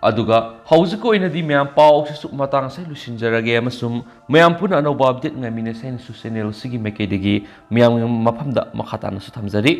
ꯑꯗꯨꯒ ꯍꯧꯖꯤꯛꯀꯤ ꯑꯣꯏꯅꯗꯤ ꯃꯌꯥꯝ ꯄꯥꯎ ꯑꯁꯤꯁꯨ ꯃꯇꯥꯡ ꯑꯁꯤꯗ ꯂꯣꯏꯁꯤꯟꯖꯔꯒꯦ ꯑꯃꯁꯨꯡ ꯃꯌꯥꯝ ꯄꯨꯟꯅ ꯑꯅꯧꯕ ꯑꯞꯗꯦꯠ ꯉꯥꯏꯃꯤꯟꯅꯁꯤ ꯍꯥꯏꯅꯁꯨ ꯆꯦꯅꯦꯜ ꯑꯁꯤꯒꯤ ꯃꯥꯏꯀꯩꯗꯒꯤ ꯃꯌꯥꯝꯒꯤ ꯃꯐꯝꯗ ꯃꯈꯥ ꯇꯥꯅꯁꯨ ꯊꯝꯖꯔꯤ꯫